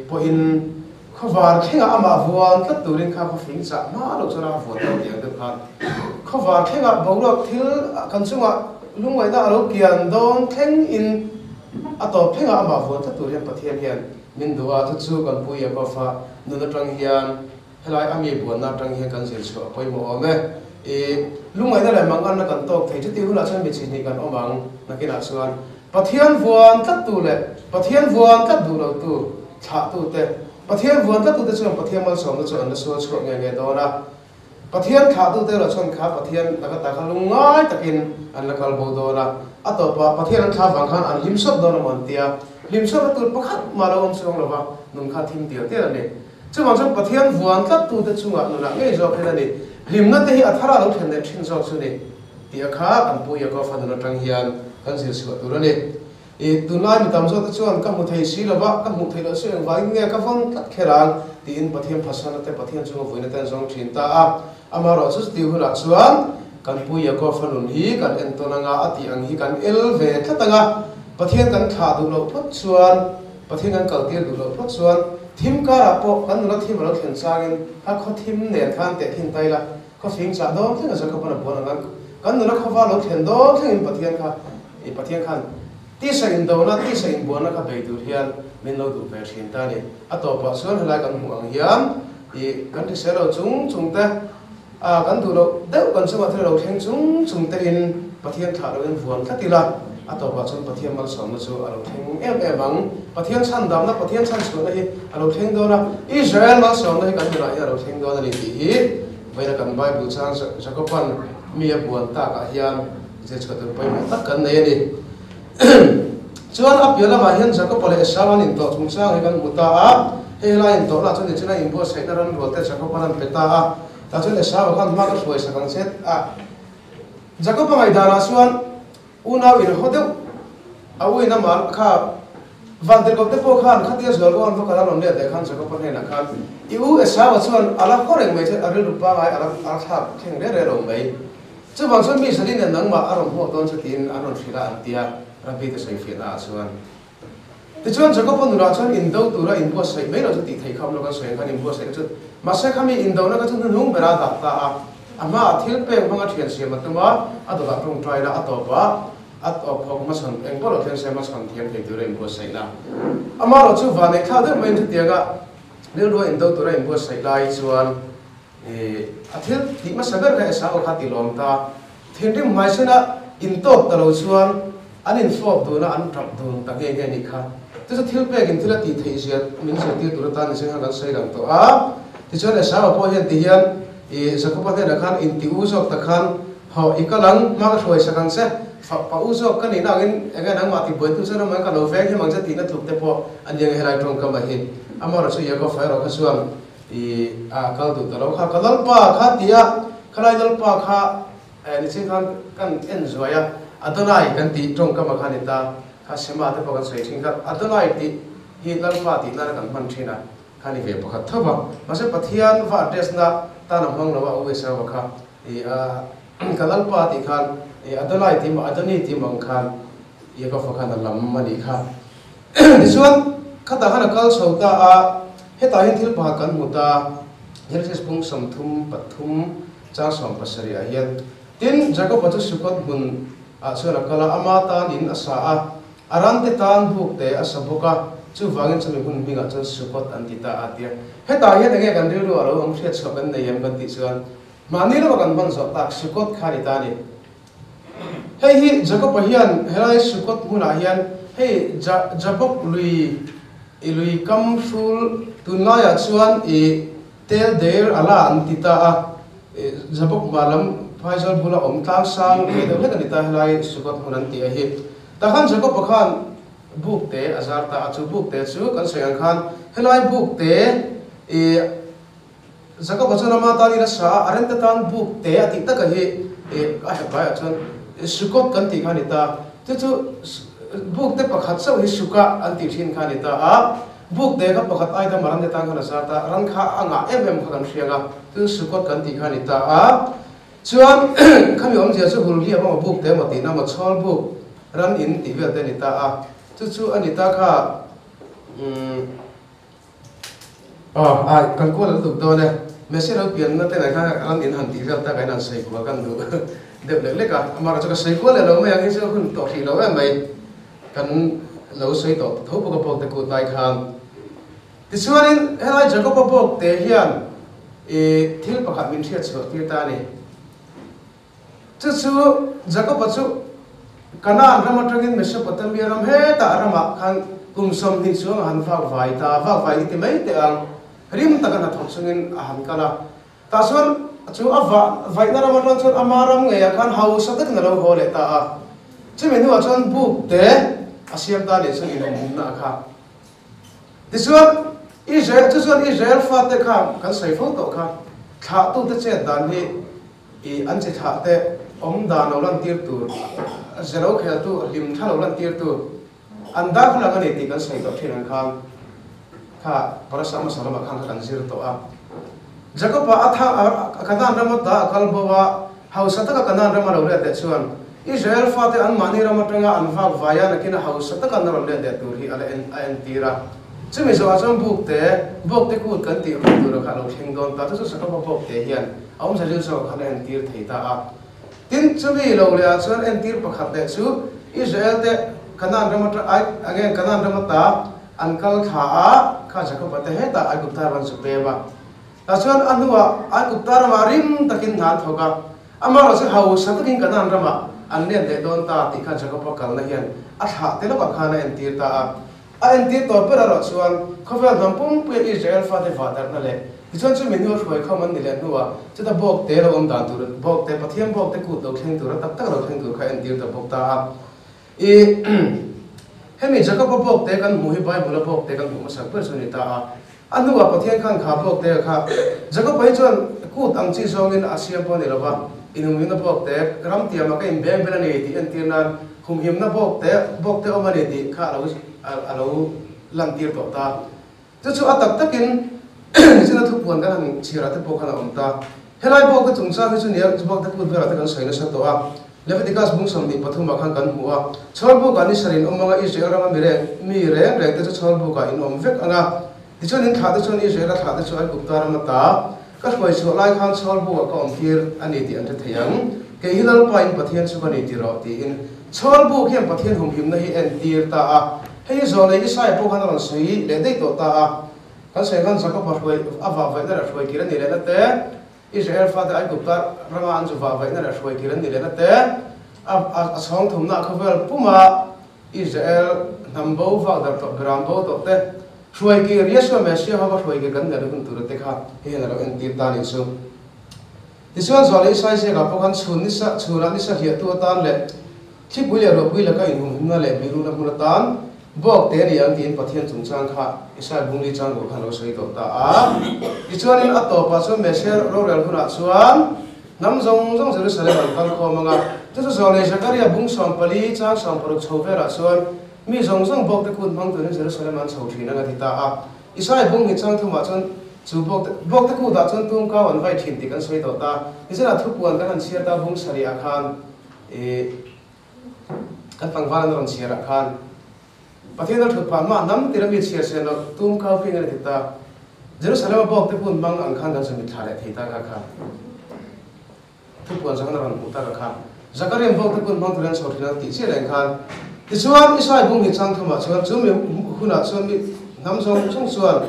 pawhin Khawvar thlengah amah vuan tlat turin kha khaw fing chah hma loh chuan a vuan tawh tih ang deuh khan khawvar thlengah boruak thil kan chungah lungngaihna a lo kian dawn thleng in a tawp thlengah amah vuan tlat tur hian Pathian hian min duh a, chu chu kan Pu Yaakov-a nun atang hian helai a mi buanna atang hian kan zir chhuah a pawimawh awm e. I lungngaihna leh manganna kan tawk thei chutih hunah chuan mi chi hnih kan awm ang nakinah chuan Pathian vuan tlattu leh Pathian vuan tlat duh lotu thlahtute, Pathian vuan tlattute chuan Pathian malsawmna chu an la sual chhuak nge nge dawn a. Pathian thlahtute erawh chuan kha Pathian laka ta kha lungngai takin an la kal bo dawn a. A tawpah Pathian an thlah vang khan an hlim sawt dawn a maw an ti a. Hlim sawtna tur pakhat mah lo awm chuang lo va, nun kha thim tial tial a ni. Chuvang chuan Pathian vuan tlattute chungah nunah ngei zawk hian a ni. Hlimna te hi a thara lo thlen leh thin zawk chu ni. Tih a kha kan Pu Yaakov a nun atang hian kan zir chhuah tur a ni. I tunlai mi tam zawk te chuan ka hmu thei si lo va, ka hmuh theih loh chu engvangin nge ka vawng tlat kher ang tiin Pathian phasana te Pathian chunga vuina te an zawng thin ta a. Amaherawh chu chutih hunah chuan kan Pu Yaakov a nun hi kan entawn anga a tih ang hi kan el ve tlat anga Pathian kan thlah duh loh phawt chuan Pathian kan kaltir duh loh phawt chuan thim karah pawh kan nuna thim a lo thlen changin a khaw thim nen khan tehkhin ta ila Khaw fing chah dawn thleng a Jacob-a'n a buan ang a, Kan nuna khawva lo thlen dawn thlengin Pathian kha i Pathian khan tisa indona, tisa inbuanna kha bei tur hian min lo duh ve thin ta a ni. A tawpah chuan helai kan hmuh ang hian i kan hrisel lo chung chung te, a kan duh loh deuh kan chungah thil a lo thleng chung chung te in Pathian thlah loin vuan tlat ila, a tawpah chuan Pathian malsawmna chu a lo thleng em em ang. Pathian chhandamna, Pathian chhanchhuahna hi a lo thleng dawn a, Israel malsawmna hi kan nunah hian a lo thleng dawn a ni tih hi vawiina kan Bible chang Jakoban mi a buan takah hian zirchhuah tur pawimawh tak kan nei a ni. Chuan a piah lamah hian Jakoba leh Esau an intawh chungchang hi kan hmu ta a, hei helai intawhna ah chuan nichina inbuatsaihna ran rual te Jakoban an pe ta a, tah chuan Esau-a khan hma ka hruai sak ang che a. Jakoba ngaihdanah chuan unau inhaw deuh a uin amah kha Vantirhkoh te pawh khan khatia zual ko an va kal a rawn let leh khan Jakoba hnenah khan i u Esau-a chuan a la haw reng mai che a rilru pangai a la thlak thleng reng reng lo mai. Chuvang chuan mi zalin nen nangmah a rawn hmuak dawn che tiin an rawn hrilh a an ti a, Rabbi te sawi fiahna ah chuan. Tichuan Jakob-a nunah chuan indo tura inbuatsaih mai lo chu tih theih kham lo kan sawi ang khan inbuatsaihna chu mahse khami indona kha chu hnuhnung bera a dah ta a, a hmaah thil pek hmanga thian siam a tum a, a dawtah tawngtaina a tawp a, a tawp phawk hmachhawn eng pawh lo thleng se hmachhawn thiam thei tura inbuatsaihna. Amaherawh chu vanneih thlak deuh maiin chutianga rilrua indo tura inbuatsaih lai chuan I a thil tih hmasa ber kha Esau kha ti lawm ta. Thinrim hmaisena intawk ta lo chuan an infawp dun a, an tap dun ta nghe nghe nih kha. Chu chu thil pekin thil a tih theih zia min zirtir tur atan ni khan kan sawi lang tawh a. Tichuan Esau pawh hian ti hian i Jakoba hnenah khan inti u zawk ta khan, Hawh, i kal ang, hma ka hruai sak ang che. Fa pa u zawk ka nihna angin enge nangmah ti buaitu chuan amah ka lo veng him ang che tihna tluk te pawh a nia nge helai tawngkam ah hi. Amaherawhchu chu Jakob erawh kha chuan I a kal duh ta lo kha, ka lalpa kha ti a, khalai lalpa kha nichin khan kan en zuai a, Adonai kan tih tawngkam ah khan ni ta, kha Shema te pawh kan sawi thin kha, Adonai tih hi lalpa tih nana kan hman thin a, kha ni ve pakhat tho va, mahse Pathian va address na tan a hmang lo a, u Esau-a kha i a ka lalpa tih khan i Adonai tih maw Adoni tih maw ang khan Jakob-a khan a lam a nih kha. Tichuan, khatah khan a kal chho ta a, hetah hian thil pakhat kan hmu ta, Genesis bung 33 chang 70 ah hian, Tin, Jakob-a chu Sukot hmun ah chuan a kal a, ama tan in a sa a, a rante tan buk te a sa bawk a, chuvangin chumi hmun hmingah chuan Sukot an ti ta a, tia. Hetah hian enge kan rilru a lo awm hriatchhuah kan nei em kan tih chuan, mahni lama kan hman zawh tak Sukot kha a ni ta a ni. Hei hi Jakob-a hian helai Sukot hmunah hian hei Ja Jabok lui i lui kam hrul tunlaiah chuan i Tel Deir Ala an ti ta a, i Jabok hma lam Phaizawr bula awm tlang sang ve deuh hlek a ni ta helai Sukot hmun an tih a hi. Tah khan Jakob-a khan buk te a zar ta a, chu buk te chu kan sawi ang khan helai buk te i Jakob-a chuan ama tan in a sa a, a rente tan buk te a tih taka hi a hep laiah chuan Sukot kan tih kha a ni ta. Chu chu buk te pakhat chauh hi Suka an tih thin kha a ni ta a, buk te kha pakhat ai dam a rante tan khan a zar ta, ran kha a ngah em em kha kan hriang a, chu chu Sukot kan tih kha a ni ta a. Chuan khami awmzia chu Hulhliap emaw buk te emaw tihna emaw chhawl buk ran in tih vel te a ni ta a, chu chu a ni ta kha umm. Aw, ai, kan kual a tuk dawn e. Messi lo pianna te nai kha ran in han tih vel tak a in han sawi kual kan duh deuh lek lek a. Amaherawh chu ka sawi kual leh lo mai ang hi chu hun tawh hrih lo em mai. Kan lo sawi tawh tho bawk a bawk te kut lai khan. Tichuanin helai Jakob-a bawk te hian i thil pakhat min hriat chhuah tir ta a ni. Chu chu Jakob-a chu Kanaan ram atangin Mesopotamia ram hetah ramah khan kum 20 chuang a han vak vai ta, vak vai i ti mai teh ang, rim taka hnathawk chungin a han kal a. Tah chuan chu a vah vaihna ram atang chuan ama ram ngeiah khan hausa takin a lo haw leh ta a. Chumi hnuah chuan buk te a siam ta leh chuan inawmhumna a kha. Tichuan, Israel, chu chuan Israel fate kha kan sawi fo tawh kha, thlahtute chet dan hi I an chi thlah te awm dan lo lantir tur, ze lo khel tu, hlim thla lo lantir tu an dak lang a ni tih kan sawi tawh thin ang khan kha Parasa hmasa lamah khan kha kan zir tawh a. Jakob-a a tha a Kanaan rama ta a kal bo a, hausa taka Kanaan rama lo let leh chuan Israel fate anmahni ram atanga an vak vai a nakin a hausa taka an rawn let leh tur hi a la en a entir a. Chumi zawhah chuan buk te, bawk te kut kan tih hun tura kha a lo thleng dawn ta. Chu chu Jakob-a bawk te hian a awmze ril zawk khan a entir thei ta a. Tin, chumi lo leh ah chuan entir pakhat leh chu Israel te Kanaan ram atang ai again Kanaan ram ata an kal thla a, kha Jakob-a te hetah Aigupta ram an zu pem a. Tah chuan a hnuah Aigupta ramah rim takin hna an thawk a, amaherawh chu hausa takin Kanaan ramah an let leh dawn ta tih kha Jakob-a kalna hian a thlah te lawkah khan a entir ta a. A entir tawp ber erawh chuan khawvel hnam pumpuia Israel fate vahdarhna leh tichuan chu minu a hruai khawm an ni leh hnuah chuta bawk te lo awm dan tur bawk te Pathian bawk te kut lo thleng tur a tak tak lo thleng tur kha a entir ta bawk ta a. I hemi Jakob-a bawk te kan hmuh hi Bible-a bawk te kan hmuh hmasak ber chu a ni ta a. A hnuah Pathian khan kha bawk te kha Jakob-a hi chuan kut ang chi zawngin a siam pawh a ni lo va, inhumhimna bawk te, ram tiamah ka inbeng ber a ni tih entir nan humhimna bawk te, bawk te awm a ni tih kha a lo a lo lantir tawh ta. Chu chu a tak takin nichina thupuan kan han chhiarah te pawh khan a awm ta. Helai bawk te chungchang hi chu nia bawk te kut velah te kan sawi nasa tawh a. Leviticus bung 23 ah khan kan hmu a, Chhawlbukah ni sarih in awm anga Israel rama mi reng mi reng reng te chu chhawlbukah in awm vek anga, tichuan in thlah te chuan Israel a thlah te chu Aigupta rama ta ka hruai chhuah lai khan chhawlbukah ka awm tir a ni tih an hre thei ang, kei hi Lalpa in Pathian chu ka ni ti rawh tiin chhawlbuk hian Pathian humhimna hi entir ta a, hei hi zawlei Isaia pawh khan a rawn sawi leh daih tawh ta a, kan sawi khan Jakob-a hruai a vahvaihna leh hruai kir a nih lehna te, Israel fate Aigupta rama an zu vahvaihna leh hruai kir an ni lehna te, a chhawng thumna khawvel puma Israel hnam bo vak dar tawh beram bo tawh te hruai kir Yeshua Messiah hova hruai kir kan neih hun tura te kha hei hian a lo entir ta a nih chu. Tichuan Zuala Isai ziakah pawh khan chhun nisa chhunah nisa hliahtu atan leh thlipui leh ruahpui laka inhumhimna leh bihrukna hmun atan Bawk te ni ang tiin Pathian chungchang kha Isai Bungli changruah khan lo sawi tawh ta a. Tichuanin a tawpah chuan Messiah rorel hunah chuan hnam zawng zawng Jerusalem an kal khawm ang a. Chu chu Zawlei Zakaria bung 14 chang 60 chho velah chuan mi zawng zawng bawk te kut hmang turin Jerusalem an chho thin ang a ti ta a. Isai bung hi chang thumah chuan chu bawk te bawk te kutah chuan tumkau an vai thin tih kan sawi tawh ta. Tichuan a thupuan kan han chhiar ta bung sarihah khan ih Kan tlangval an rawn chhiarah khan Pathian a thut phah hma hnam tir ami chhiar sian loh tum kau phing a ni ti ta. Jerusalem a bawk te hun hmang ang khan kan sawi mitthla leh thei ta kha kha. Thupuan zawng an rawn hmuh ta ka kha. Zakarian bawk te hun hmang turin an chho thin a tih chiah reng khan. Tichuan Isai bung hi chang thumah chuan chu mi hunah chuan mi hnam zawng zawng chuan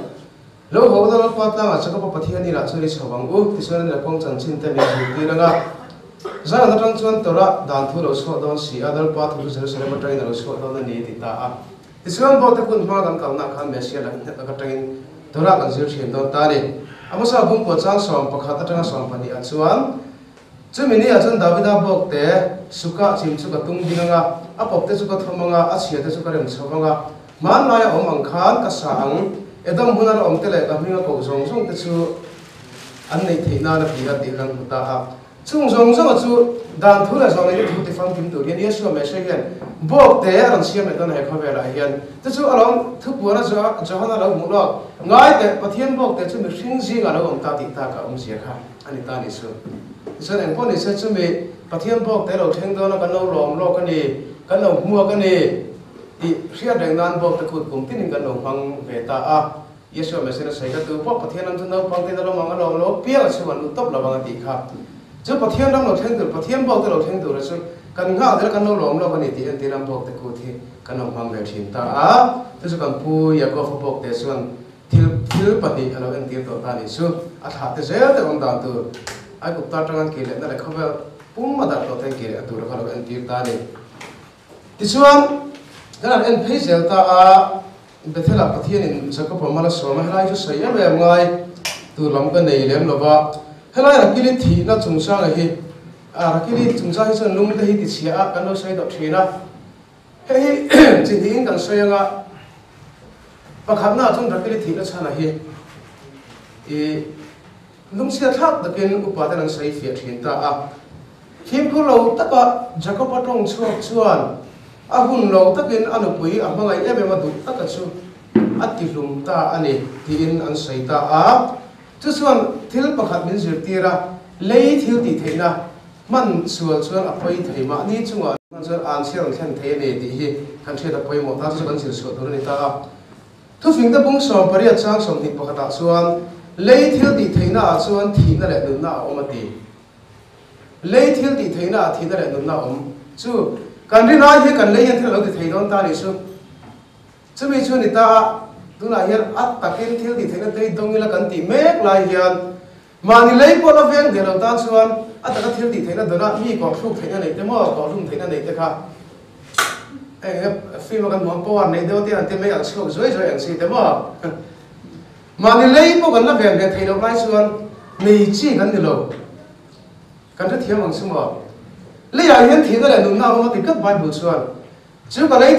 Lo ho na Lalpa tlangah Jakoba Pathian inah chuan i chho ang u, tichuan an kawng chanchin te min zirtir ang a. Zion atang chuan Torah dan thu a lo chhuah dawn si a, Lalpa thu chu Jerusalem atangin a lo chhuah dawn a ni, ti ta a. Tichuan Bote hun hma kan kalnaah khan Messiah lak nghet lak atangin Torah kan zir thin dawn ta a ni. Amosa bungkua chang 11 atanga 12 ah chuan, Chumi ni ah chuan Davida bawk te sukah chim chu ka tung ding ang a, a pawp te chu ka thawm ang a, a chhia te chu ka rem chho ang a, Hmanlaia awm ang khan ka sa ang, Edom huna la awmte leh ka hminga koh zawng zawng te chu an neih theih nan a ti a tih kan hmu ta a. Chung zawng zawnga chu dan thu leh zawng neihna thu tifamkim tur hian Yeshua Messiah hian bawk te a rawn siam leh dawn a he khawvelah hian. Chu chu alawm thupuana Johana lo hmuh lawk ngai teh Pathian bawk te chu mihring zingah lo awm ta tih tak a awmzia kha a ni ta a nih chu. Tichuan engpawh ni se chumi Pathian bawk te lo thleng dawn a kan lo lawm lawk a ni, kan lo hmuak a ni. Tih hriat reng nan bawk te kut kum tinin kan lo hmang ve ta a. Yeshua Messiah sawi kha tu pawh Pathian ram chu naupang tein a lawm ang a lawm lo piang a chhung an lut tawp lo ang a tih kha. Chu Pathian ram lo thleng tur, Pathian bawk te lo thleng tur a chu kan nghak zel a kan lo lawm lawk a ni tih entir ram bawk te kut hi kan lo hmang ve thin ta a. Chu chu kan pu Yaakov-a bawk te chuan thil thil pahnih a lo entir tawh ta a nih chu. A thlah te zel te awm dan tur Aigupta atanga an kir lehna leh khawvel pum a darh tawh te an kir leh a tur a kha lo entir ta a ni. Tichuan, kan han en phei zel ta a, Bethel-ah Pathianin Jakob-a mal a sawm a, helai chu sawi em em ngai tur lam ka nei lem lo va. Helai Rakili thihna chungchanga hi, Rakili chungchang hi chuan lung te hi tichhia a, kan lo sawi deuh thin a. Hei hi chi hnihin kan sawi ang a, pakhatnaah chuan Rakili thihna chhana hi i lungchhia thlak takin upa ten an sawi fiah thin ta a. Fimkhur lo taka Jakob-a tawng chhuak chuan a hun lo takin a nupui a hmangaih em em a duh taka chu a tihlum ta a ni tiin an sawi ta a. Chu chuan thil pakhat min zirtir a, lei thil tih theihna hman sual chuan a pawi thei mahni chungah hman chuan an chhiar an thlen thei a ni tih hi kan hriat a pawimawh ta, chu chu kan zir chhuah tur a ni ta a. Thufingte bung 80 chang 21 ah chuan lei thil tih theihna ah chuan thihna leh nunna a awm a ti. Lei thil tih theihna ah thihna leh nunna a awm. Chu kan rin ai hi kan lei hian thil a lo ti thei dawn ta a nih chu. Chumi chu ni ta a, tunah hian a takin thil tih theihna te hi dawng ila kan tih mek lai hian mahni lei pawh la veng der lo tan chuan a taka thil tih theihna dawn a mi kawhthluk theihna neih te maw kawhhlum theihna neih te kha eng nge film a kan hmuh ang power neih deuh te an ti mai alh chhuak zuai zuai ang chi te maw. Mahni lei pawh kan la ven ve theih loh lai chuan nei chi kan ni lo. Kan hrethiam ang chu maw? Leiah hian thihna leh nunna a awm a ti tlat Bible chuan. Chu ka lei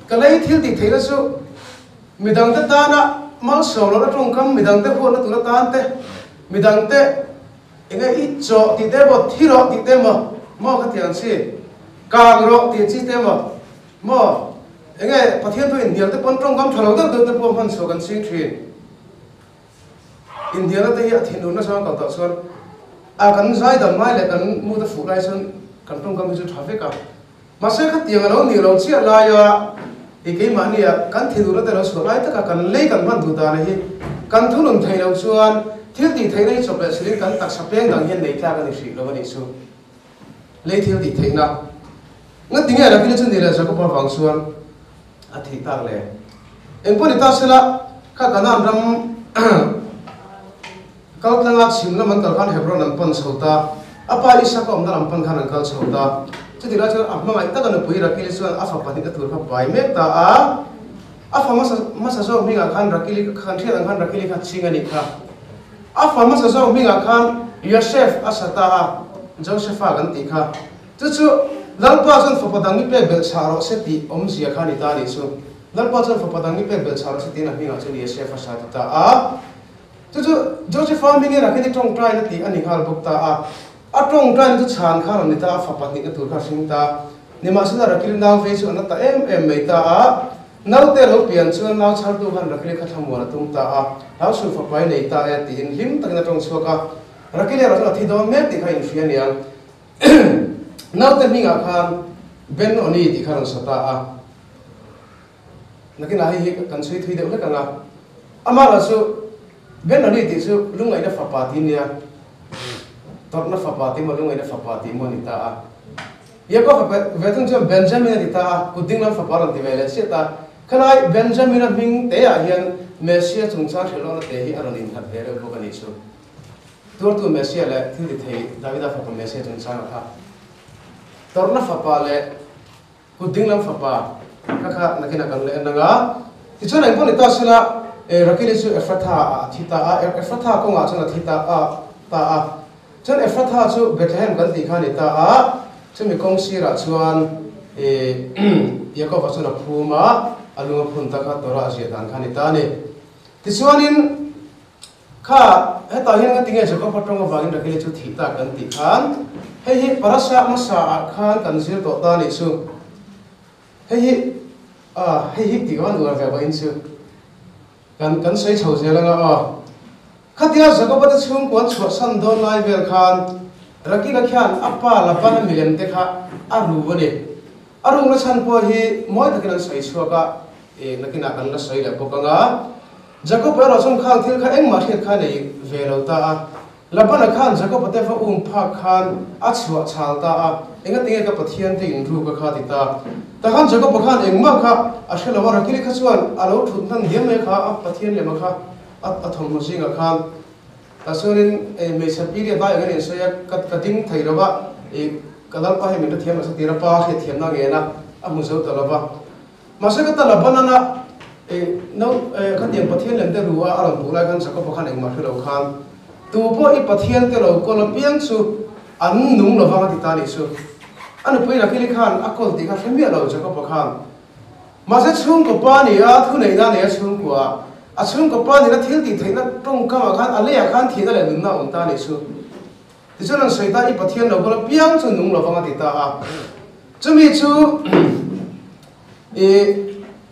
ka lei thil tih theihna chu midangte tana malsawm lohna tawngkam, midangte huatna tur atan te, midangte enge i chawh tih te emaw, thi rawh tih te emaw, maw ka ti ang chi, kang rawh tih chi te emaw, maw enge Pathian thu inhnial te pawn tawngkam tha lo deuh deuh te pawh hman chhuah kan ching thin. Inhnialna te hi a thinur nasa kal tawh chuan a kan zaidam lai leh kan mut a fuh lai chuan kan tawngkam hi chu tha vek a. Mahse khatiang a lo nih lo chiah laia i keimahnia kan thinurna te lo chhuah lai taka kan lei kan hman duh dana hi kan thunun theih loh chuan thil tih theihna hi chawp leh chhilhin kan taksa peng dang hian nei tlak a ni hrih lo a nih chu. Lei thil tih theihna ngatinge Rakili chu ni leh Jakoba vang chuan a thih tak le. Engpawh ni ta sela, kha Kanaan ram kal tlanga chhim lam an kal khan Hebron an pan chho ta. A pa Isaka awmna lam pan khan an kal chho ta. Chutih lai chuan a hmangaih taka nupui Rakili chuan a fa pahnihna tur kha pai mek ta a. A fa hmasa hmasa zawk hmingah khan Rakili khan hriat ang khan Rakili kha ching a nih kha. A fa hmasa zawk hmingah khan Yosef a sa ta a, Josefa kan tih kha. Chu chu Lalpa chuan fapa dang i pek belh chhah rawh se tih awmzia kha a ni ta a nih chu. Lalpa chuan fapa dang i pek belh chhah rawh se tiin a hmingah chuan Yosef a sa ti ta a. Chu chu Josefa hmingin a khiti tawngtaina tih a ni nghal bawk ta a. A tawngtaina chu chhan kha rawn ni ta a, fapa hnihna tur kha a hring ta. Nimahsela Rakil nau vei chu a na ta em em mai ta a. Naute lo pian chuan nau chhartu khan Rakil kha thlamuan a tum ta a. Hlau suh fapa i nei ta e tiin hlim takin a tawng chhuak a. Rakil erawh chuan a thi dawn mek tih kha a inhria aniang. Naute hmingah khan Ben Oni tih kha rawn sa ta a, nakinah hei hi kan chhui thui deuh hlek ang a, amah chu Ben Oni tih chu lungngaihna fapa tih nia, tawrhna fapa tih maw lungngaihna fapa tih maw a ni ta a. Jakob ve thung chuan Benjamin a ti ta a, kut dinglam fapa a rawn ti ve leh chiah ta. Khalai Benjamin-a hming teah hian Messia chungchang hrilhlawkna te hi a rawn innghat ve reuh bawk a nih chu. Tuartu Messia leh thil ti thei Davida fapa Messia chungchanga kha tawrhna fapa leh kut dinglam fapa kha kha nakinah kan la en ang a. Tichuan engpawh ni ta sela Rakili chu Ephratha ah a thi ta a, Ephratha kawngah chuan a thi ta a ta a. Chuan Ephratha chu Bethlehem kan tih kha a ni ta a, chumi kawng sirah chuan Jakoba chuan a phum a, a lung a phun ta kha Torah a ziah dan kha a ni ta a ni. Tichuanin. Kha, hetah hian nga tinge Jakob atawng avangin Rakeli chu thih tak kan tih khan, hei hi parasa hmasa ah khan kan zir tawh ta nih chu. Hei hi, ah, hei hi tih ka van uar ve vawiin chu. Kan kan sawi chho zel anga aw. Khatia Jakob-a te chhungkuan chhuahsan dawn lai vel khan Rakila khian a pa Laban-a milem te kha a ru a ni. A rukna chhan pawh hi mawi takin an sawi chhuak a, eh, nakinah kan la sawi leh bawk anga. Jakob erawh chuan khang thil kha engmah hriat kha nei ve lo ta a. Labana khan Jakob-a te va um phak khan a chhuah chhal ta a, Engatinge ka Pathian te in ruk a kha ti ta. Tah khan Jakob-a khan engmah kha a hre lo a, Rakili kha chuan a lo thut hnan diam mai kha a Pathian lema kha a thawmhnaw zingah khan. Tah chuanin hmeichhe period lai angin a insawi a, ka ka ding thei lo va, ih ka Lalpa hei min hrethiam lo sa tir a, pa hriatthiamna a ngen a, a hmu zo ta lo va. Mahse ka ta la banana eh no eh khatiang Pathian lem te ru a a rawn puh lai khan Jakob-a khan engmah hre lo khan tu pawh i Pathian te lo kawl apiang chu an nung lo vang a ti ta nih chu. A nupui Rakili khan a kawl tih kha hre miah lo Jakob-a khan. Mahse chhungkaw pa ni a thuneihna a nei a chhungkua a chhungkaw pa nihna thil tih theihna tawngkamah khan a leiah khan thihna leh nunna a awm ta nih chu. Tichuan an sawi ta, I Pathian lo kawl apiang chu nung lo vang a ti ta a. Chumi chu i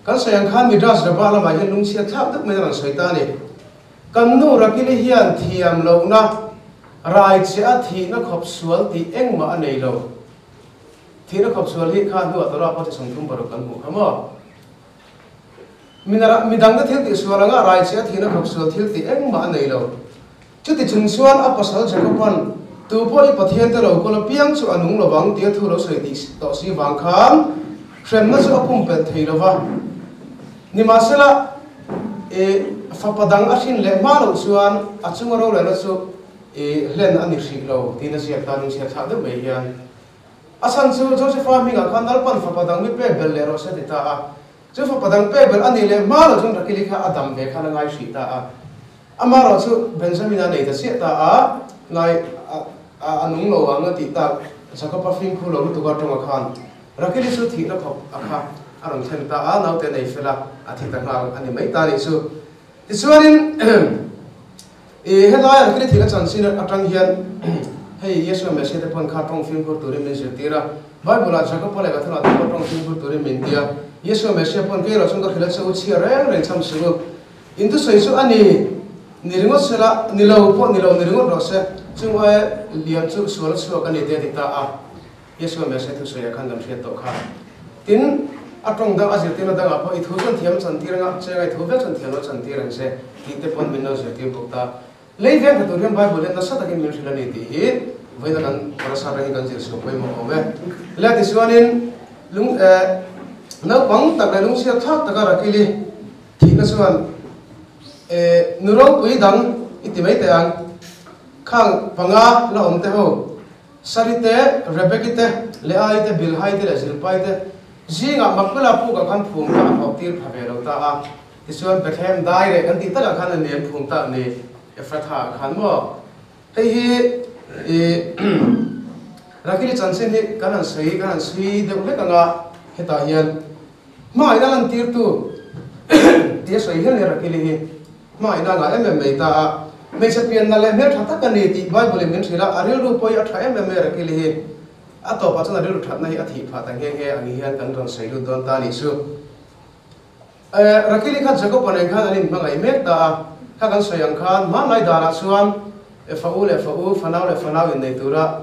kan sawi ang khan Midrash Rabbah lamah hian lungchhiat thlak deuh maiin a rawn sawi ta a ni. Kan nu Rakili hian thiam lohna, rai che a thihna khawp sual tih engmah a nei lo. Thihna khawp sual hi kha hnuah Torah pawh chi 36 kan hmuh kha maw? Midangte thil tih sual anga rai che a thihna khawp sual thil tih engmah a nei lo. Chuti chung chuan a pasal Jakoban Tu pawh i Pathian te lo kawl apiang chu a nung lovang tia thu lo sawi tih tawh si vang khan hremna chu a pumpelh thei lo va. Nimahsela, i fapa dang a hrin leh hma loh chuan a chunga rorelna chu i hlen a ni hrih lo tiin a ziak ta lungchhiat thlak deuh mai hian. A chhan chu Josepha hmingah khan Lalpan fapa dang mi pek belh leh rawh se ti ta a. Chu fapa dang pek belh a nih leh hma loh chuan Rakili kha a dam ve khan a ngai hrih ta a. Amaherawh chu Benjamin-a nei ta chiah ta a, ngai a nung lo ang a tih tak Jakob-a fimkhur lo lutuk a tawnga khan Rakili chu thihna khawp a kha a rawn thlen ta a, naute nei fel a, a thi ta nghal a ni mai ta nih chu. Tichuanin i helaia Rakili thihna chanchin atang hian hei Yeshua Messiah te pawn kha tawng fimkhur turin min zirtir a, Bible-ah Jakob-a leh Kathana te pawh tawng fimkhur turin min ti a, Yeshua Messiah pawn kei erawh chuan ka hrilh a che u chhia reng reng cham suh u. In thusawi chu a ni, ni ringawt se la, ni lo pawh ni lo ni ringawt rawh se, chung aia liam chu sual a chhuak a ni te a ti ta a. Yeshua Messiah thusawiah khan kan hriat tawh kha. Tin, a tawng dang a zirtirna dangah pawh i thu chuan thiam chantir anga cheng a i thu vek chuan thiam lo chantir ang che tih te pawn min lo zirtir bawk ta. Lei veng tha tur hian Bible hian nasa takin min hrilh a ni tih hi vawiina kan parasa atangin kan zir chhuah pawimawh awm e. Le tichuanin lung eh naupang tak leh lungchhiat thlak taka Rakili thihna chuan eh nu ropui dang i ti mai teh ang khang panga la awm te ho Sari te, Rebeki te, Leai te, Bilhai te leh Zilpai te zingah Makpela pukah khan phum kha a hlawh tir pha ve lo ta a. Tichuan Bethlehem dai reh kan tih takah khan a nem phum tak ni Ephratha ah khan maw? Hei hi i Rakili chanchin hi kan han sawi kan han chhui deuh hlek anga hetah hian hmangaihna lantirtu tia sawi hial ni Rakili hi. Hmangaihna ngah em em mai ta a, hmeichhe pianna leh hmeltha tak a ni tih Bible in min hrilh a, a rilru pawh hi a tha em em mai a Rakili hi. A tawpah chuan a rilru thatna hi a thih phah ta nghe nghe ang hian kan rawn sawi lut dawn ta a nih chu. Rakili kha Jacob-a nen khan an inhmangaih mek ta a, kha kan sawi ang khan hmanlai danah chuan fa u leh fa u, fanau leh fanau innei tura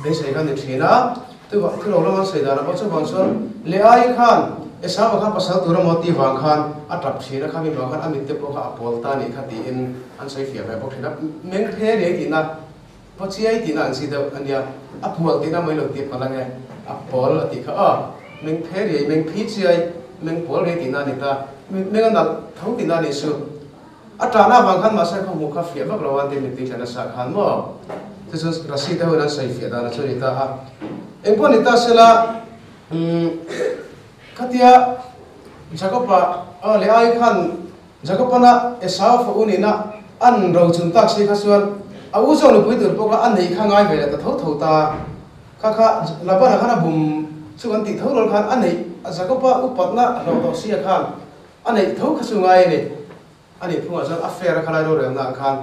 beisei kha a ni thin a. Thilo lam an sawi danah pawh chuvang chuan Leai khan Esau-a kha pasal tura maw tih vang khan a tap thin a, khami vang khan a mitte pawh kha a pawl ta a nih kha tiin an sawi fiah ve bawk thin a. Meng phe riai tihna, paw chiai tihna an si deuh a nia, a pual tihna mai lo tih palh ange, a pawl a tih kha aw, meng phe riai, meng phi chiai, meng pawl riai tihna a ni ta, meng a nalh tho tihna a nih chu. A ṭahna avang khan mahse khaw hmuh kha fiah vak lo a, tin mittui tla nasa khan maw? Chu chu Rasi te hoin an sawi fiah dan a chu a ni ta a. Eng pawh ni ta sela, umm, khatia Jakob-a aw leh ai khan Jakob-ana Esau fa u nihna an rochun tak si kha chuan a u zawk nupui tur pawh kha a neih kha ngai ve leh ta tho tho ta. Kha kha Laban-a khan a bum chu kan tih tho rual khan a neih Jakob-a upatna hlawh tawh sia khan A neih tho kha chu ngai a ni. A nih phungah chuan a fair a khalai rorelna ah khan.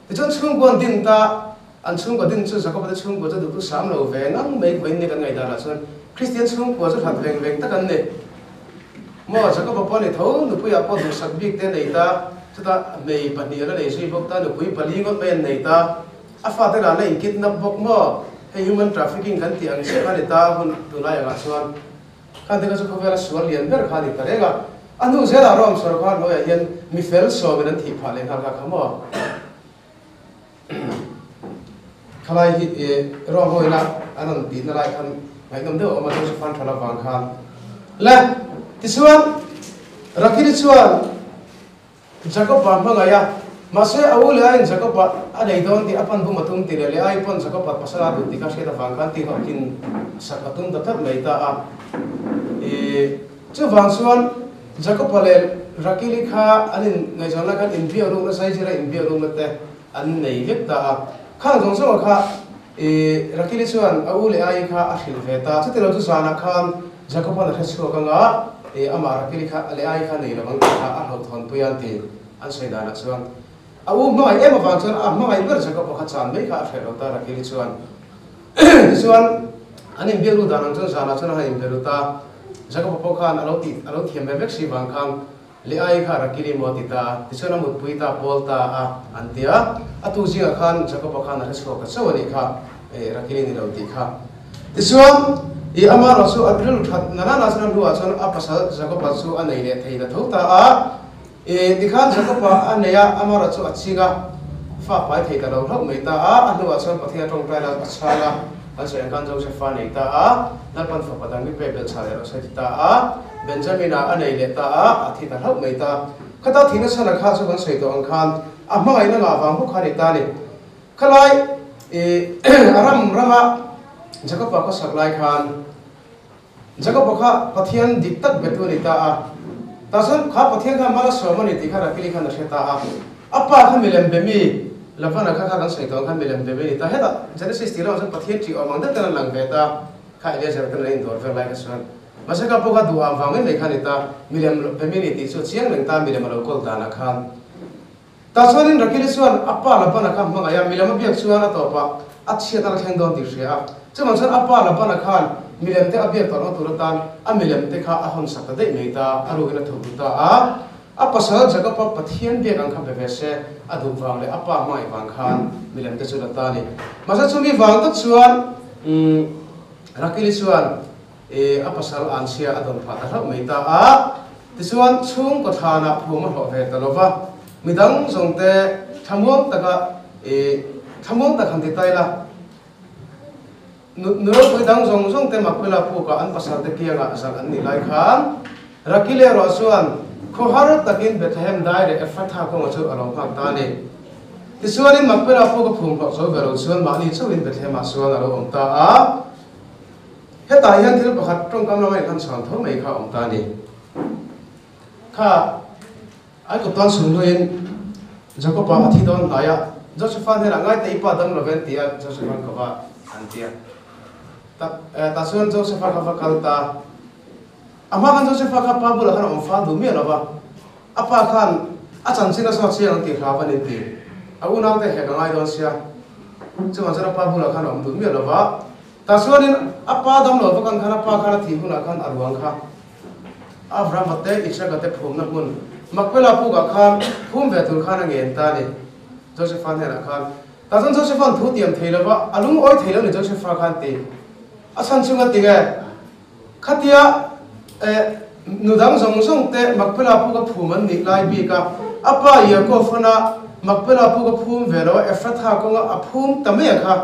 Tichuan chhungkua an din ta, an chhungkua din chu Jakob-a te chhungkua chu duhtu sam lo ve ngang mai vawiin ni kan ngaihdan ah chuan Kristian chhungkua chu hlat veng veng tak an ni. Maw Jakob-a pawh a ni tho, nupuiah pawh duhsak bik te a nei ta, chutah hmei pahnih a la nei zui bawk ta, nupui pali ngawt mai an nei ta, a fate lah an la inkidnap bawk maw, hei human trafficking kan tih ang chiah kha a ni ta hun tunlai angah chuan. Khan te kha chu khawvela sual lian ber kha a ni ta reng a, a hnu zelah Rome sorkar hnuaiah hian mi fel sawmin an thih phah leh nghal kha kha maw? Khalai hi Rome hoina an rawn tihna lai khan ngaihnawm deuh a awm a, Joseph an thala vang khan. Le, tichuan Rakili chuan Jakob-a hmangaih a, mahse a u leh aiin Jakob-a a nei dawn tih a pan bum a tum tih leh leh ai pawn Jakob-a pasal a duh tih kha hriat avang khan tih hlawhtlin sak a tum ta tlat mai ta a. I chuvang chuan Jakob-a leh Rakili kha an in ngaihzawn lai khan inbiak rukna zaizira inbiak rukna te an nei vek ta a. Khang zawng zawngah kha i Rakili chuan a u leh ai kha a hrilh ve ta. Chutilo chu zanah khan Jakob-a'n a hre chhuak anga, i amah Rakili kha leh ai kha nei lo ang tih kha a hlauhthawnpui a an ti. An sawi danah chuan a u hmangaih em avang chuan a hmangaih ber Jakob-a kha chan mai kha a hreh lo ta Rakili chuan. Tichuan an inbiak lut dan ang chuan zanah chuan a han inbe lut a, Jakob-a pawh khan a lo tih a lo thiam ve vek si vang khan leh ai kha Rakili maw a ti ta a, tichuan a mutpui ta pawl ta a an ti a, a tu zingah khan Jakob-a khan a hre chhuak ta chauh a nih kha, Rakili ni lo tih kha. Tichuan, i ama erawh chu a rilru that na nana chuan a hnuah chuan a pasal Jakob-a chu a nei leh thei ta tho ta a, i tikhan Jakob-a a nei a, ama erawh chu a ching a. Fa pai thei ta lo hlauh mai ta a, a hnuah chuan Pathian tawngtai la a chhang a, kan sawi ang khan Joseph a nei ta a, Lalpan fapa dang mi pek belh chhah leh rawh se a ti ta a, Benjamin-a a nei leh ta a, a thi ta hlauh mai ta. Khata thihna chhan a kha chu kan sawi tawh ang khan a hmangaihna ngah vang bawk kha a ni ta a ni. Khalai i a ram rama Jacob-a khawsak lai khan Jacob-a kha Pathian dik tak betu a ni ta a, tah chuan kha Pathian kha mal a sawm a ni tih kha Rakili khan a hre ta a. A pa kha milem be mi, Labana kha kha kan sawi tawh ang khan milem be mi a ni ta. Hetah Genesis tih lamah chuan Pathian ṭih awm ang deuh ten an lang ve ta, kha Eliezer ten an indawr vel lai kha chuan. Mahse kha pawh kha duh am vang mai mai kha a ni ta, milem be mi a ni tih chu a chiang reng ta milem a lo kawl danah khan. Tah chuanin Rakili chuan a pa Labana kha hmangaih a, milem a biak chuan a tawpah a chhiat a la thleng dawn tih hria a. Chuvang chuan a pa Labana khan milem te a biak tawh lo tur atan a milem te kha a hawn sak ta daih mai ta, a rukin a thawk duh ta a. A pasal Jakob-a Pathian biak ang kha be ve se a duh vang leh a pa hmangaih vang khan milem te chu la ta a ni. Mahse chumi vang tak chuan Rakili chuan a pasal anchhia a dawn phah ta hlauh mai ta a, tichuan chhungkaw thlanah phum a hlawh ve ta lo va, midang zawngte thlamuang taka i thlamuang tak han ti ta ila, nu ropui dang zawng zawngte Makpela pukah an pasalte kiangah zalh an nih lai khan Rakil erawh chuan khawhar takin Bethlehem dai leh Ephratha kawnga chu a lo nghak ta a ni. Tichuanin Makpela puk a phum hlawh zo ve lo chuan mahni chauhin Bethlehem-ah chuan a lo awm ta a. Hetah hian thil pakhat tawngkam lama inhlan chhuan tho mai kha a awm ta a ni. Kha Aikawp tan sum hnuin Jakob-a a thi dawn hnai a, Joseph-a hnenah ngai teh i pa dam lo ven ti a Joseph-a'n ka va an ti a. Tah chuan Joseph-a kha va kal ta. A hma khan Joseph-a kha pa bulah khan a awm fal duh miah lo va, a pa khan a chanchin a zawt chiang ang tih hlau a ni ti. A unaute hek a ngai dawn sia. Chuvang chuan a pa bulah khan a awm duh miah lo va. Tah chuanin a pa dam lo vakan khan a pa khan a thih hunah khan a ruang kha Abrahama te Isaka te phumna hmun Makpela pukah khan phum ve tur khan a ngen ta a ni Josepha hnenah khan. Tah chuan Josepha'n thu tiam thei lova a lungawi thei lo ni Josepha khan ti a chhan chunga ti nge khatia nu dang zawng zawng te Makpela puka phum an nih lai bik a a pa Yaakov-ana Makpela puka phum ve lo a Ephratha kawnga a phum ta mai a kha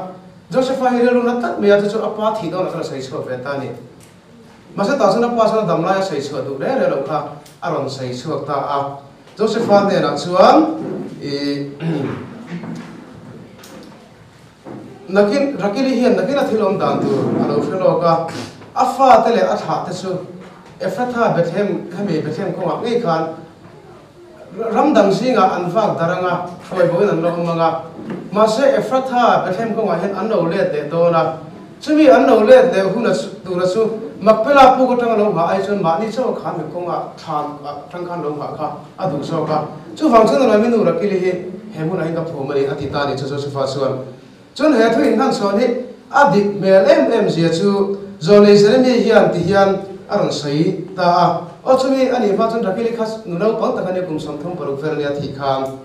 Josepha hi rilru na tlat mai a, chu chu a pa thih dawnah chuan a sawi chhuak ve ta a ni. Mahse tah chuan a pa chuan a dam lai a sawi chhuah duh reng reng loh kha a rawn sawi chhuak ta a. Josepha hnenah chuan ih nakin Rakili hian nakin a thil awm dan tur a lo hre lawk a, a fate leh a thlah te chu Ephratha Bethlehem hemi Bethlehem kawngah ngei khan Ram dang zingah an vak dar anga, hruai boin an la awm anga. Mahse, Ephratha, Bethlehem kawngah hian an lo let leh dawn a. Chumi an lo let leh hun a tura chu Makpela puk atanga lo nghah ai chuan mahni chauh a khan mi kawngah thlan atang khan lo nghah kha a duh zawk a. Chuvang chuan a Laminu Rakili hi he hmunah hian ka phum a ni, a ti ta a ni chu Josepha chuan. Chuan he thu inhlan chhuan hi a dik hmel em em zia chu Zawlei Jeremy hian ti hian a rawn sawi ta a. Aw chumi a nih hma chuan Rakili kha nu naupang tak a nia kum 36 vel ania thih khan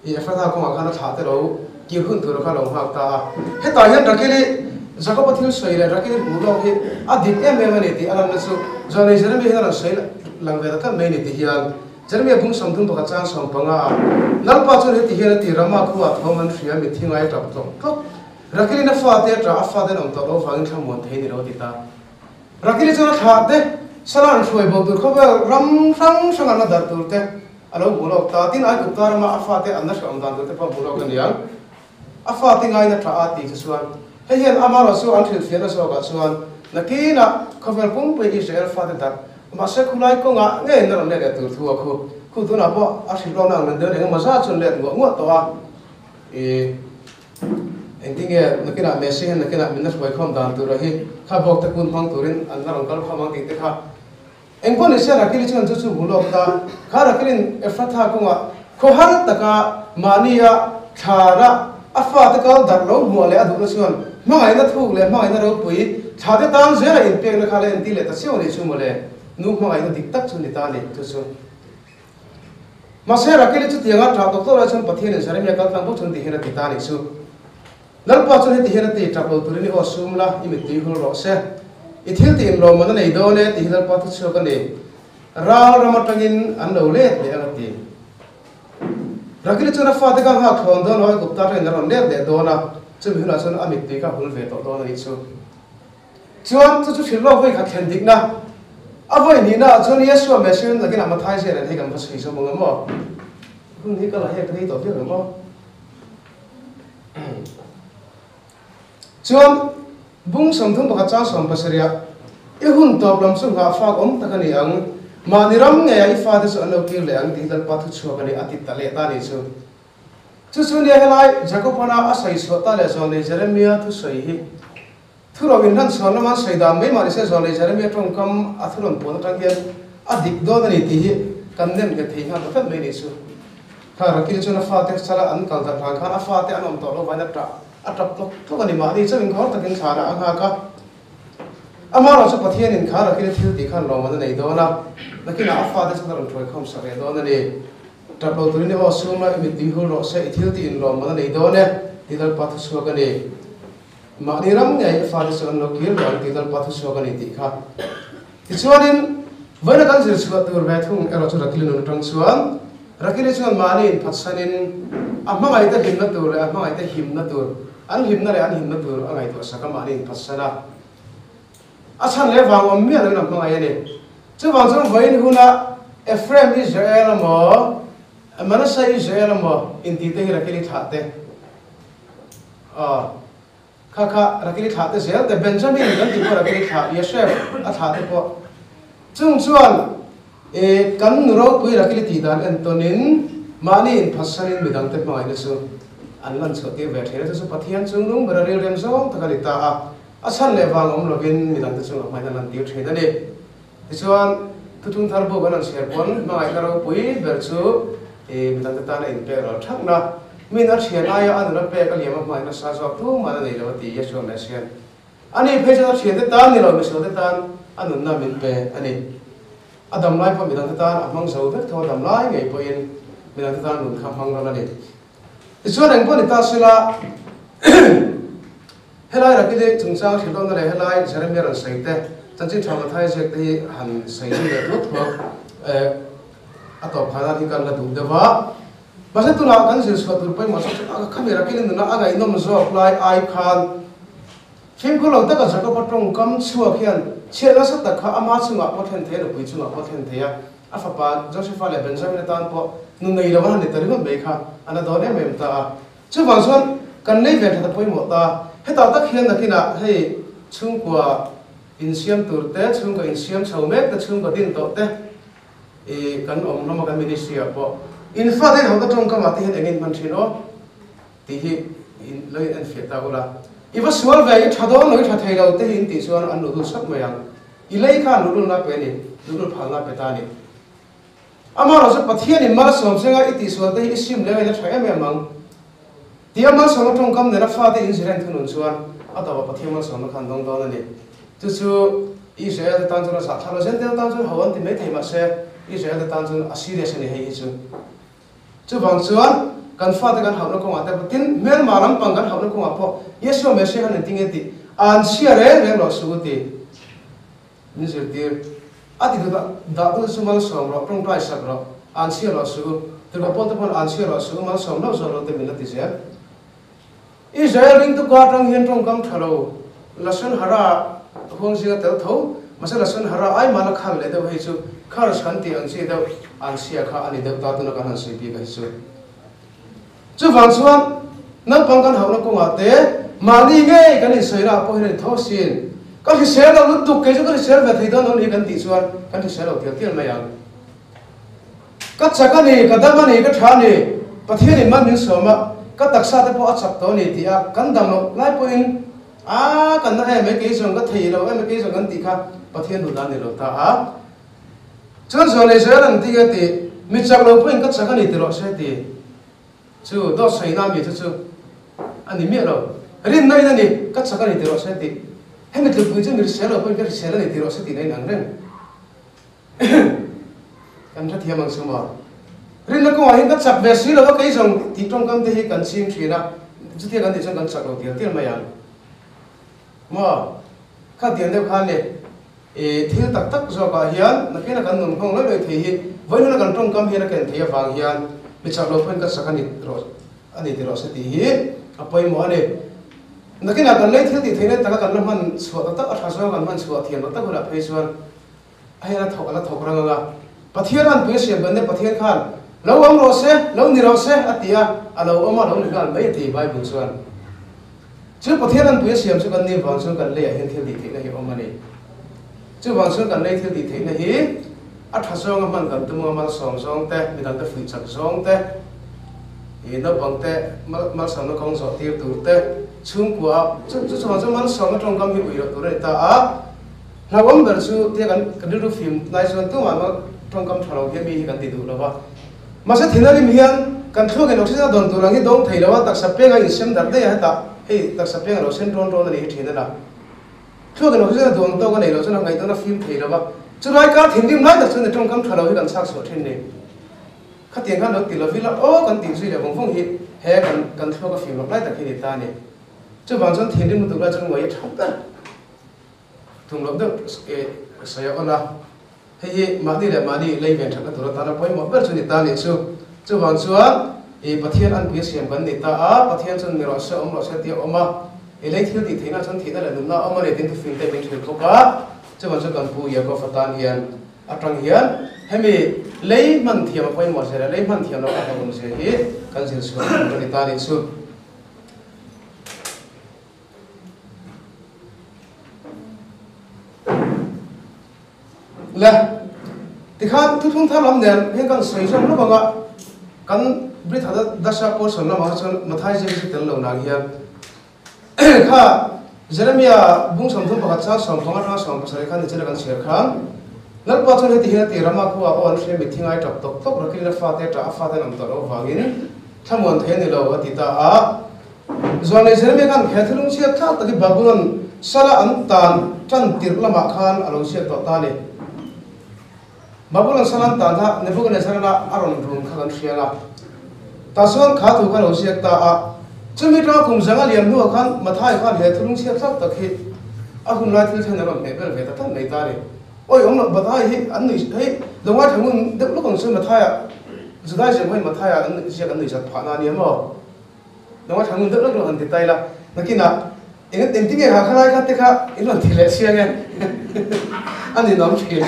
i Ephratha kawngah khan a thlah te lo kir hun tur kha a lo nghak ta a. Hetah hian Rakili Jakob-a thil sawi leh Rakili hmuh lawk hi a dik em em a ni tih a lanna chu Zawlei Jeremy hian a rawn sawi lang ve ta tlat mai a ni ti hian Jeremia bung 31 chang 15 ah, Lalpa chuan heti hian a ti, Rama khuaah thawm an hria, mitthi ngai a tap tlawk tlawk. Rakilin a fate a tah, a fate an awm tawh lo vangin thlamuan thei ni lo a ti ta. Rakili chuan a thlah te, Sala an hruai bo tur khawvel ram hrang hrang an la darh tur te a lo hmu lawk ta. Tin, Aigupta rama a fate an la hrehawm dan tur te pawh a hmu lawk a niang. A fate ngaiin a tah a ti chu chuan, hei hian amarawh chu an hrilhfiahna zawkah chuan nakinah khawvel pumpui Israel fate darh mahse khulai kawngah ngei na rawn let leh tur thu a khu. Khu tunah pawh a hrilhlawkna ang nen deuh engemaw zat chuan let nguah nguah tawh a. I engtinge nakinah Messi hian nakinah min la hruai khawm dan tura hi kha bawk te kun hmang turin an la rawn kal khawm ang tih te kha Engpawh ni se Rakili chuan chu chu hmu lawk ta. Kha Rakilin Ephratha kawngah khawhar taka mahnia thlara a fate kal darh lo hmuah leh a duhna chuan hmangaihna thuk leh hmangaihna ropui thlate tan zela inpekna kha la entir leh ta chiau a nih chu mawle. Nu hmangaihna dik tak chu ni ta a ni chu chu. Mahse Rakili chutianga ṭah tawk tawk lai chuan Pathianin Jeremia kal tlang bawk chuan ti hian a ti ta a nih chu. Lalpa chuan heti hian a ti, Ṭap lo turin i aw sum la, i mittui hul rawh se. I thil tih inlawmman a nei dawn e, tih hi Lalpa thu chhuak a ni. Ral ram atangin an lo let leh ang a ti. Rakili chuan a fate kha nghak thlawn dawn lo, Aigupta atangin a rawn let leh dawn a, chumi hunah chuan a mittui kha hul ve tawh dawn a nih chu. Chuan chu chu hrilh lawk vawi khat thlen dikna a vawi hnihna ah chuan Yeshua Messiah in nakinah Mathai ziah nen hei kan va chhui zawm ang emaw? Hun hi ka la hek rei tawh viau emaw? Chuan bung 31 chang 70 ah i hun tawp lam chu nghahfak awm tak a ni ang, mahni ram ngeiah i fate chu an lo kir leh ang tih Lalpa thuchhuak a ni a ti ta leh ta a nih chu. Chu chu nia helai Jakobana a sawi chhuah ta leh zawlnei Jeremia thusawi hi Thu ro inhlan chhuan lama an sawi dan mai mah nise Zawlei Jeremia tawngkam a thu rawn puan atang hian a dik dawn a ni tih hi kan nem nghet thei nghal ta tlat mai nih chu. Kha Rakil chuan a fate sala an kal darh hlan khan a fate an awm tawh loh vangin a tah a tap tlawk tlawk a ni mahni chauh inkhawr takin thlanah a nghak a. Amaherawhchu chu Pathianin kha Rakil a thil tih khan lawmman a nei dawn a, nakinah a fate chuan a rawn thuaikhawm sak leh dawn a ni. Tap lo turin i aw sum la, i mittui hul rawh se, i thil tih inlawmman a nei dawn e, tih Lalpa thuchhuak a ni. Mahni ram ngei i fate chu an lo kir leh ang tih Lalpa thuchhuak a ni tih kha. Tichuanin, vawiina kan zir chhuah tur ve thung erawh chu Rakili nun atang chuan, Rakili chuan mahni inphatsanin a hmangaihte hlimna tur leh a hmangaihte himna tur, an hlimna leh an himna tur a ngaihtuah sak a mahni inphatsan a. A chhan leh vang awm miah loin a hmangaih a ni. Chuvang chuan vawiin huna Ephraim Israel emaw, Manasseh Israel emaw intihte hi Rakili thlah te, Aw, kha kha Rakili thlah te zel te, Benjamin kan tih pawh Rakili thlah, Yosef a thlah te pawh. Chung chuan e kan nu ropui Rakili tih dan entawnin mahni inphatsanin midangte hmangaihna chu an lan chhuah tir ve thin a, chu chu Pathian chung lung bera rilrem zawng tak a ni ta a, a chhan leh vang awm lovin midangte chungah hmangaihna lan tir thin a ni. Tichuan, Thuthlung Thar bu kan rawn chhiar pawn hmangaihna ropui ber chu i midangte tana inpek ral thakna, min a thian aia a nuna pek a liam a hmangaihna sa zawk tuman a nei lo a ti Yeshua Messiah. Ani phei chuan a thiante tan ni lo misualte tan a nunna min pe a ni. A dam lai pawh midangte tan a hmang zo vek tho a dam lai ngei pawhin midangte tan nun kha hmang ral a ni. Tichuan engpawh ni ta sela Helai Rakili chungchang hrilhawmna leh helai Jeremia rawn sawi te, chanchin tha Mathai ziak te hi han sawi zui leh tlut thuak a tawp khan an hi kan la duh deuh a. Mahse tunah kan zir chhuah tur pawimawh chu khami Rakili nuna a ngaihnawm zawk lai ai khan fimkhur lo taka Jakoba tawngkam chhuak hian chhiat nasa tak kha ama chungah pawh thlen thei a, nupui chungah pawh thlen thei a, a fapa Josepha leh Benjamin atan pawh nu nei lo an han ni ta ringawt mai kha a na dawn em em ta a. Chuvang chuan kan lei ve that a pawimawh ta. Hetah tak hian nakinah hei chhungkua insiam tur te, chhungkaw insiam chho mek te, chhungkaw din tawh te i kan awm hlawm a kan ministry ah pawh in fate in hauhna tawngkam ah te hian eng in hman thin aw tih hi in lo in enfiah ta ula. I va sual ve, i tha dawn lo, i tha thei lo te hi in tih chuan an luhlul sap mai ang. I lei kha an luhlulna pe a ni, luhlul phalna pe ta a ni. Amaherawh chu Pathianin malsawm zenga i tihsual te hi i sim leng in a tha em em ang. Tia malsawmna tawngkam nena fate in zir en thunun chuan a tawpah Pathian malsawmna kha an dawng dawn a ni. Chu chu Israel te tan chuan a zahthlak lo. Zentail tan chuan ho an ti mai thei mahse Israel te tan chuan a serious a ni hei hi chu. Chuvang chuan kan fate kan hauhna kawngah te pawh tin hmelma lampang kan hauhna kawngah pawh Yeshua Messiah khan engtin nge tih an chhia reng reng loh suh u ti. Min zirtir. A ti duh dah tu chu malsawm rawh, tawngtai sak rawh, an chhia rawh suh u. Tirhkoh Paul te pawn an chhia rawh suh u, malsawm hlauh zawh lo te min la ti zel. Israel ringtu kar atang hian tawngkam tha lo, Lashon Hara huang zinga tel tho, mahse Lashon Hara ai mahna khal leh deuh hei chu curse kan tih ang chi deuh an chhia kha a ni deuh ta tuna kan han sawi bik a hi chu. Chuvang chuan naupang kan hauhna kawngah te mahni ngei kan insawi ah pawh hian a ni tho sin. Ka hrisel lo lutuk, kei chu ka hrisel ve thei dawn lo ni kan tih chuan kan hrisel lo tial tial mai ang. Ka chak a ni, ka dam a ni, ka tha a ni, Pathianin man min sawm a, ka taksa te pawh a chak tawh a ni tih a kan dam loh lai pawhin a kan na em mai kei zawng ka thei lo em mai kei zawng kan tih kha Pathian duh dan ni lo ta a. Chuan zual leh zual an ti a ti, mi chak lo pawhin ka chak a ni ti rawh se ti. Chu dawt sawina mi chu chu a ni miah lo. Rinna in a ni, ka chak a ni ti rawh se ti. Hemi tlukpui chu mi hrisel lo pawhin ka hrisel a ni ti rawh se tihna in ang reng. Kan hrethiam ang chu maw. Rinna kawngah hian ka chak ve si lo a kei zawng tih tawngkam te hi kan ching thin a, chutia kan tih chuan kan chak lo tial tial mai ang. Maw? Kha tiang deuh khan ni. I thil tak tak zawkah hian nakin a kan nun nghawng laih laih thei hi vawiin huna kan tawngkam hian a ken theih avang hian Mi chak lo pawhin ka chak a ni rawh a ni ti rawh se tih hi a pawimawh a ni. Nakinah kan lei thil tih theihna taka kan la hman chhuah tak tak a tha zawng kan hman chhuah thiam tak tak hunah phei chuan a hian a thawk a la thawk rang ang a. Pathian an pui a siam kan nia Pathian khan lo awm rawh se, lo ni rawh se a ti a, a lo awm a, lo ni nghal mai a ti Bible chuan. Chu Pathian an pui a siam chu kan ni vang chuan kan leiah hian thil tih theihna hi a awm a ni. Chuvang chuan kan lei thil tih theihna hi a tha zawnga hman kan tum anga malsawm zawng te, midangte fuih chak zawng te, ih naupangte malsawmna kawng zawh tir tur te, chhungkua a chu chu chuvang chuan malsawmna tawngkam hi ui loh tur a ni ta a. Hlauhawm ber chu tia kan kan rilru fim lai chuan tumah mal tawngkam tha lo hian mi hi kan ti duh lo va. Mahse thil a rim hian kan thluakin oxygen a dawn tur ang hi dawng thei lo a, taksa peng a insem darh daih a hetah hei taksa peng a lo sen rawn rawn a nih hi thin a la. Thluakin oxygen a duh ang tawk a nei lo chuan a ngaihtuahna fim thei lo va, chulai kar thinrim lai tak chuan i tawngkam tha lo hi kan chhak chhuah thin ni. Khatiang khan lo ti lo vila aw kan tih zui leh vawng vawng hi he kan kan thluak a fim loh lai tak hi ni ta a ni. Chuvang chuan thinrim lutuk lai chuan ngawi a tha ber. Tum loh deuh sawi a awn a, hei hi mahni leh mahni lei ven thatna tur atana pawimawh ber chu ni ta nih chu. Chuvang chuan i Pathian anpui a siam kan ni ta a, Pathian chuan mi rawh se awm rawh se tih a awm a, i lei thil tih theihna chuan thihna leh nunna a awm a ni tiin thufing te min hrilh bawk a. Chuvang chuan kan pu Yaakov atan hian atang hian hemi lei hman thiam a pawimawh zia leh lei hman thiam loh a hlauhawm zia hi kan zir chhuah tur a ni ta nih chu. Le, tikhan thuthlung thar lam nen hian kan sawi zawk lawk ang a, kan Britha Dasha portion lamah kha chuan Mathai ziak hi chu tel lo nang hian kha Jeremia bung 31 chang 15 atanga 17 khan nichina kan chhiar khan Lalpa chuan heti hian a ti Rama khua aw an hria mitthi ngai tap tawk tawk rakin la fate tah a fate an awm tawh loh avangin thlamuan thei a ni lo a ti ta a. Zualnei Jeremia khan he thilung chhiat thlak tak hi Babulon sala an tan tan tirh lamah khan a lo chhiat tawh ta a ni. Babulon sala an tan kha Nebuchadnezzar-a a rawn run kha kan hria a, tah chuan kha thu kha a lo ziak ta a. Chumi tanga kum zanga liam hnuah khan Mathai khan he thilung chhiat thlak tak hi a hun lai thil thlen a rawn hmeh vel ve ta tlat mai ta a ni. Awi awm loh Mathai hi an nui hei lo ngaithla ngun deuh lawk ang chu Mathai-a Judaism ho in Mathai-a an ziak an nuihzat phahna a ni maw? Nang a thangun deuh lawk lawk han ti ta ila, nakinah eng engtin nge ha khalai kha te kha in rawn ti leh chiang e a ninawm thin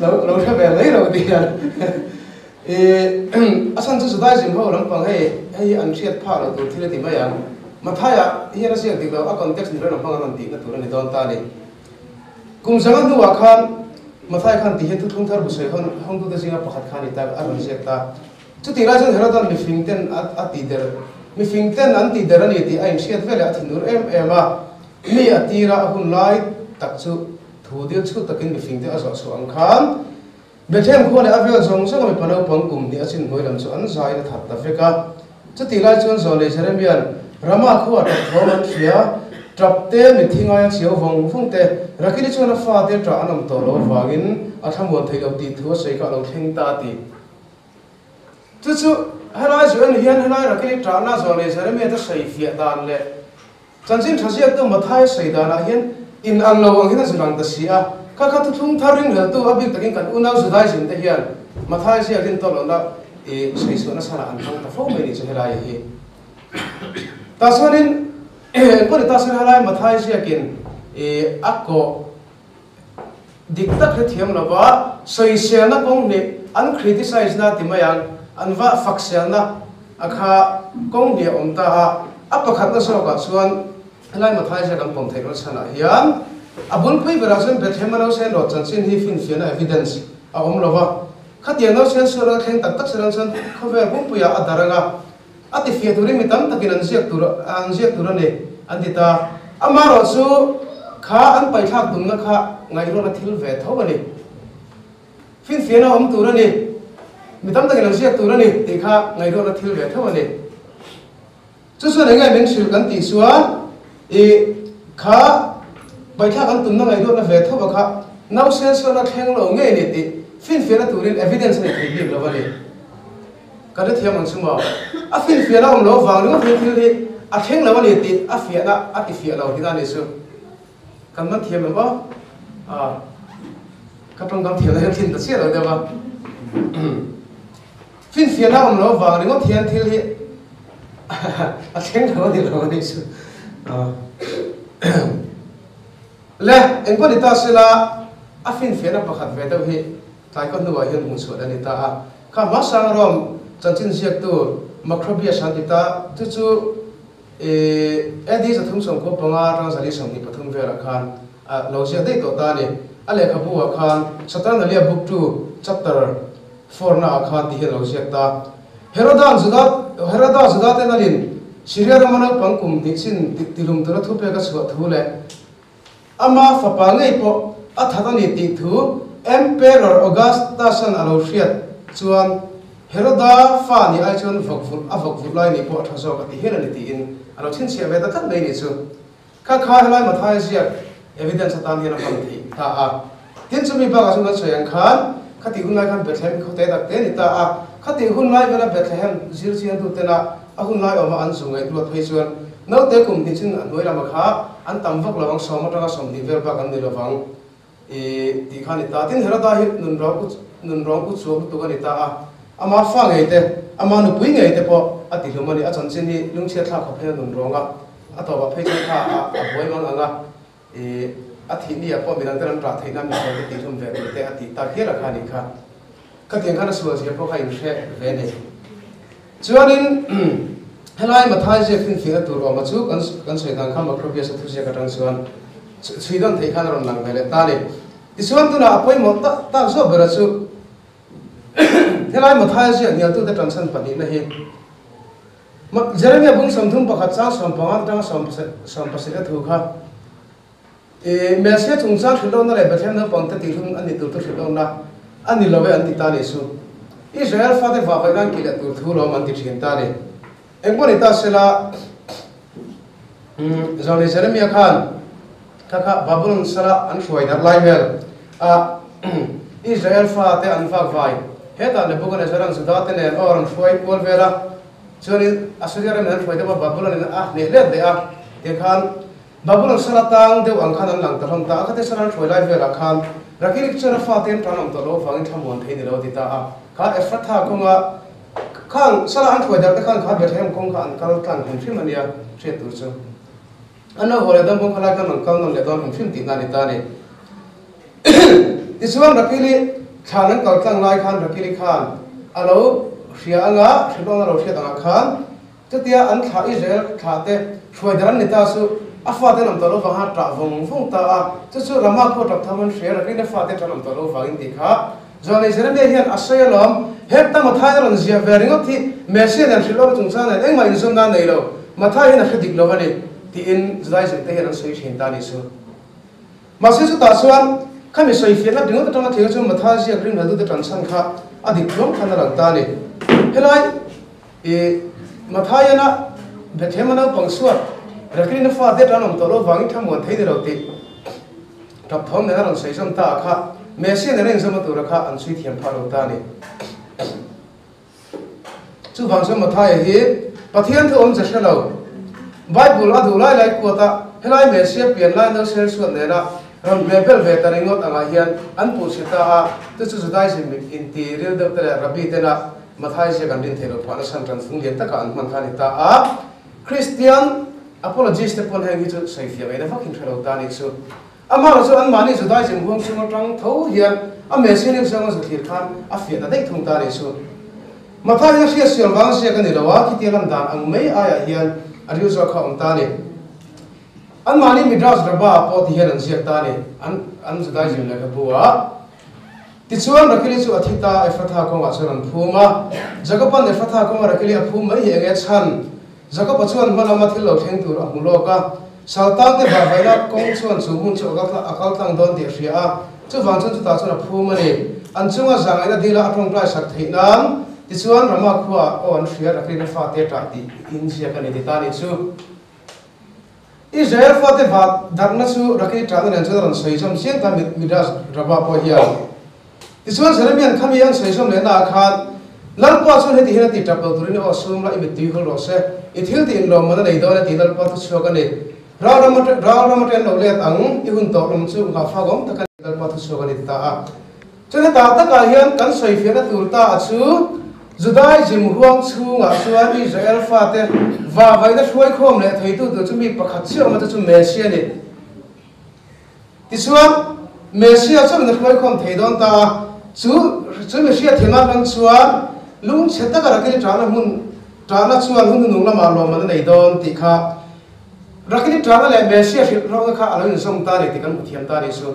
lo lo hre ve mai lo ti hian i a chhan chu Judaism ho lampang hei hei hi an hriat phah loh tur thil a ti mai ang. Mathai-ah hian a ziak dik lo, a context ni reng hmang an rawn tihna tur a ni dawn ta a ni. Kum zanga hnuah khan Mathai khan ti hian thuthlung thar bu sawi hawngtute zinga pakhat kha a ni ta a rawn ziak ta. Chutih lai chuan Herodan mifing ten a tih der, mifing ten an tih der a ni tih a inhriat veleh a thinur em em a. Mi a tira a hun lai tak chu thu dil chhut takin mifing te a zawh chhuah ang khan Bethlehem khua leh a vel zawng zawnga mipa naupang kum hnih a chin hnuai lam chu an zaiin a that ta vek a. Chutih lai chuan Zawlei Jeremia'n Rama khua tap thawm an hria, tap te, mitthi ngaia chiau vawng vawng te, Rakili chuan a fate tah an awm tawh loh avangin a thlamuan theih loh tih thu a sawi kha a lo thleng ta a ti. Chu chu helai zu en hian helai Rakili tahna Zawlei Jeremia te sawi fiah dan leh Chanchin tha ziaktu Mathai sawi danah hian in ang lo ang hian a zir ang ta si a, kha kha thuthlung thar ringhleltu a bik takin kan unau Judaism te hian Mathai ziak rin tawh lohna i sawi chhuahna chhanah an hmang ta fo mai ni chu helai hi. Tah chuanin engpawh ni ta se helai Mathai ziakin i a kawh dik tak hrethiam lova sawiselna kawng hnih an criticize na ti mai ang, an va fakselna a kha kawng hnih a awm ta a, a pakhatna zawkah chuan helai Mathai ziak an pawm theih loh chhanah hian a bulpui berah chuan Bethlehem a nausen rawt chanchin hi finfiahna evidence a awm lova, khatiang nausen sual a thleng tak tak selang chuan khawvel pumpuiah a darh anga a tifiah turin mi tam takin an ziak tur an ziak tur a ni an ti ta. Amaherawh chu kha an paithlak tumna kha ngaihruatna thil ve tho a ni. Finfiahna awm tur a ni, mi tam takin an ziak tur a ni tih kha ngaihruatna thil ve tho a ni. Chu chuan eng nge min hrilh kan tih chuan i kha paithlak an tumna ngaihruatna ve tho a kha nausen sawn a thleng lo ngei ni tih finfiahna turin evidence a ni thei bik lo a ni. Ka hrethiam ang chu maw? A finfiahna awm lo vang ringawt hian thil hi a thleng lo a ni tih a fiahna a ti fiah lo tihna a ni chu. Kan man thiam em aw? Aw. Ka tawngkam thiamna hian thlin ta chiah lo deuh a. Finfiahna awm lo vang ringawt hian thil hi a thleng lo a ni lo a nih chu. Le, engpawh ni ta sela, a finfiahna pakhat ve deuh hi tlai kaw hnuah hian hmuh chhuah a ni ta a. Kha hmasang Rome chanchin ziaktu Macrobius an ti ta, chu chu AD 395 atanga 423 velah khan a lo ziak daih tawh ta a ni. A lehkhabu ah khan Saturnalia Book 2 chapter 4 na ah khan ti hian a lo ziak ta. Heroda'n Juda Heroda Juda ten alin Syria rama naupang kum hnih chin tihlum tura thupek a chhuah thu leh Ama fapa ngei pawh a that a ni tih thu Emperor Augustus-a'n a lo hriat chuan Heroda fa nih ai chuan vawk vulh a vawk vulh lai nih pawh a tha zawk a ti hial a ni tiin a lo chhinchhiah ve ta tlat mai ni chu. Kha kha helai Mathaia ziak evidence atan hian a hman theih ta a. Tin chumi bakah chuan kan sawi ang khan khatih hun lai khan Bethlehem khaw te tak te a ni ta a. Khatih hun lai vela Bethlehem zirchiantutena a hun lai awma an zu ngaihtuah phei chuan Naute kum hnih chin a hnuai lama kha an tam vak lo ang, sawm atanga 20 vel bak an ni lovang i tih kha a ni ta. Tin, Heroda hi nunrawng u nunrawng u chuak lutuk a ni ta a, ama fa ngei te, ama nupui ngei te pawh a ti hlum a ni. A chanchin hi lungchhiat thlak khawp hian a nunrawng a, a tawpah phei chuan kha a a buai mang ang a, i a thih ni ah pawh midang ten an rah theih nan misual te tih hlum ve tur te a tih tak hial a kha a nih kha. Khatiang khan a sual zia pawh kha inhre ve a ni. Chuanin helai Mathai ziak finfiahna tur awma chu kan kan sawi dan kha Macrobius a thuziak atang chuan chhui dawn theih khan a rawn lang ve leh ta a ni. Tichuan tunah a pawimawh tak tak zawk bera chu helai Mathai ziak hnialtute tanchhan pahnihna hi Jeremia bung 31 chang 15 atanga 17 thu kha I Messia chungchang hrilh lohna leh Bethlehem naupangte tihhlum an ni tur chu hrilh lohna a ni lo e an ti ta a nih chu. Israel fate vahvaih nan kih leh tur thu lawm an ti thin ta a ni. Engpawh ni ta sela, Zawlnei Jeremia khan kha kha Babylon sala an hruai darh lai vel a Israel fate an vakvai hetah Nebuchadnezzar-a'n Juda te nen aw rawn hruai kual vel a, chuanin Assyria ram in an hruai deuh a, Babylon in a hneh let leh a, tikhan Babylon sala tang deuh ang khan an lang ta hlawm ta a, khate sala an hruai lai velah khan Rakirik chuan a fate an tan awm tawh loh avangin thlamuan thei ni lo a ti ta a. Kha Ephratha kawnga khang sala an hruai darh te khan kha Bethlehem kawng kha an kal tlang hrim hrim a nia hriat tur chu. An lo haw leh dawn kawng kha lai khan an kal nawn leh dawn hrim hrim tihna a ni ta a ni. Tichuan Rakili thlan an kal tlang lai khan Rakili khan a lo hria anga, hrilh a lo hriat angah khan Chutia an thlah Israel thlah te hruai dar an ni ta chu a fate an awm tawh lo vang a ṭah vawng vawng ta a, chu chu Rama khua ṭap tham an hria rakin a fate ṭan awm tawh lo vangin tih kha Zawlnei Jeremia hian a sawi alawm. Heta Mathai a rawn ziah ve ringawt hi Messia nen hrilh awm chungchang nen engmah inzawmna a nei lo, Mathai hian a hre dik lo a ni tiin Judaism te hian an sawi ṭhin ta a nih chu. Mahse chutah chuan khami sawifiahna ringawt atanga thil chu Mathai ziak ringhlaltute ṭan chhan kha a dik tluang khan a lang ta a ni. Helai. I Mathaiana Bethlehem a naupang suat Rakelina fate tan awm tawh lo vangin thlamuan thei ni lo tih tap thawm nen a rawn sawi zawm ta a kha Messia nen a inzawm a tura kha an chhui thiam phah lo ta a ni. Chuvang chuan Mathaia hi Pathian thu awm che hre lo. Bible a duh lai lai kuat a, helai Messia pian lai no sel suat nena rawn hmeh bel ve ta ringawt angah hian an puh chhe ta a, chu chu Judaism inti ril deuh te leh Rabbi tena Mathai ziak an rin theih loh phahna chhan tan fung lian takah an hman kha a ni ta a. Kristian apologist te pawn heng hi chu sawifiah ngaihna vak in hre lo ta a nih chu. Amaherawhchu chu anmahni Judaism huang chhung atang tho hian a Messianic zawnga zu thlir khan a fiah ta daih thung ta a nih chu. Mathai hian a hriat sual vang ziak a ni lo a, khitia lan dan ang mai aiah hian a ril zawk kha a awm ta a ni. Anmahni Midrash Rabbah pawh ti hian an ziak ta a ni, an Judaism lehkhabu ah. Tichuan, Rakili chu a thi ta, Ephratha kawngah chuan an phum a. Jakoba'n Ephratha kawnga Rakili a phum mai hi eng nge chhan? Jakoba chuan hma lama thil lo thleng tur a hmu lawk a. Saltangte vahvaihna kawng chuan chu hmun chu a kal tlang dawn tih a hria a, chuvang chuan chutah chuan a phum a ni. An chunga zahngaihna dila a tawngtai sak theih nan, tichuan Rama khuaah aw an hria Rakilina fate ṭah tih in ziak a ni ti ta nih chu. Israel fate va darhna chu Rakhi ṭahna nen chuan a rawn sawi zawm chiang ta Midrash Rabbah pawh hian. Tichuan Jeremia'n khami an sawi zawm lehna ah khan, Lalpa chuan heti hian a ti ṭap lo turin i aw sum la, i mittui hul rawh se, i thil tih inlawmman a nei dawn e tih Lalpa thu chhuak a ni. Ral ram ral ram aṭan lo let ang, i hun tawh lawm chu nghahfak awm tak a ni Lalpa thu chhuak a ni ti ta a. Chuan hetah takah hian kan sawi fiahna tur ta a chu. Judaism huang chhungah chuan Israel fate vahvaihna hruaikhawm leh theitu tur chu mi pakhat chiah awm a, chu chu Messia a ni. Tichuan, Messia chuan min hruaikhawm thei dawn ta a, chu chu mi hriatthiam atang chuan lungchhe taka Rakili ṭahna hmun ṭahna chuan hun hnunung lamah lawmman a nei dawn tih kha Rakili ṭahna leh Messia hrilh hlawkna kha a lo inzawm ta a ni tih kan hmu thiam ta a nih chu.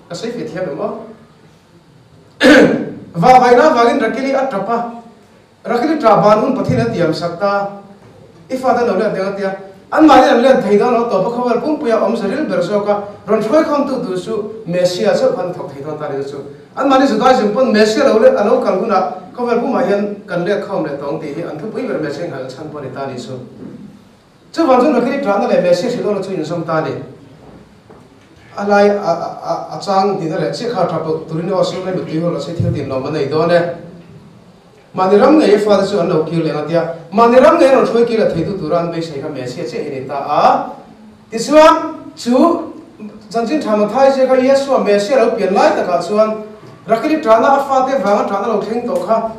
Ka sawi feh thiam em aw? Vahvaihna avangin Rakili a ṭap a. Rakili ṭah ban hun Pathian a tiam sak ta. I fate an lo let deng a tia. Anmahni an let thei dawn lo tawp a, khawvel pumpuia awm za ril ber zawk a, rawn hruaikhawmtu tur chu Messia chauh khan a thawk thei dawn ta a ni chu. Anmahni Judaism pawn Messia lo let a lo kal hunah khawvel pumah hian kan let khawm leh tawng tih hi an thupui ber Messia nghalh chhan pawh a ni ta a ni chu. Chuvang chuan Rakili ṭahna leh Messia hrilh awlna chu inzawm ta a ni. A lai a chang hnihna leh chiah kha ṭha pawh turin aw siam reng mittui ho la se thil tin lawm an nei dawn e. Mahni ram ngei fate chu an lo kir leng a tia, mahni ram ngei rawn hruai kir leh theitu tura an beisei kha Messia chiah hi a ni ta a. Tichuan, chu chanchin tha Mathai ziak a Yeshua Messia lo pian lai takah chuan Rakili ṭahna a fate vanga ṭahna lo thleng tawh kha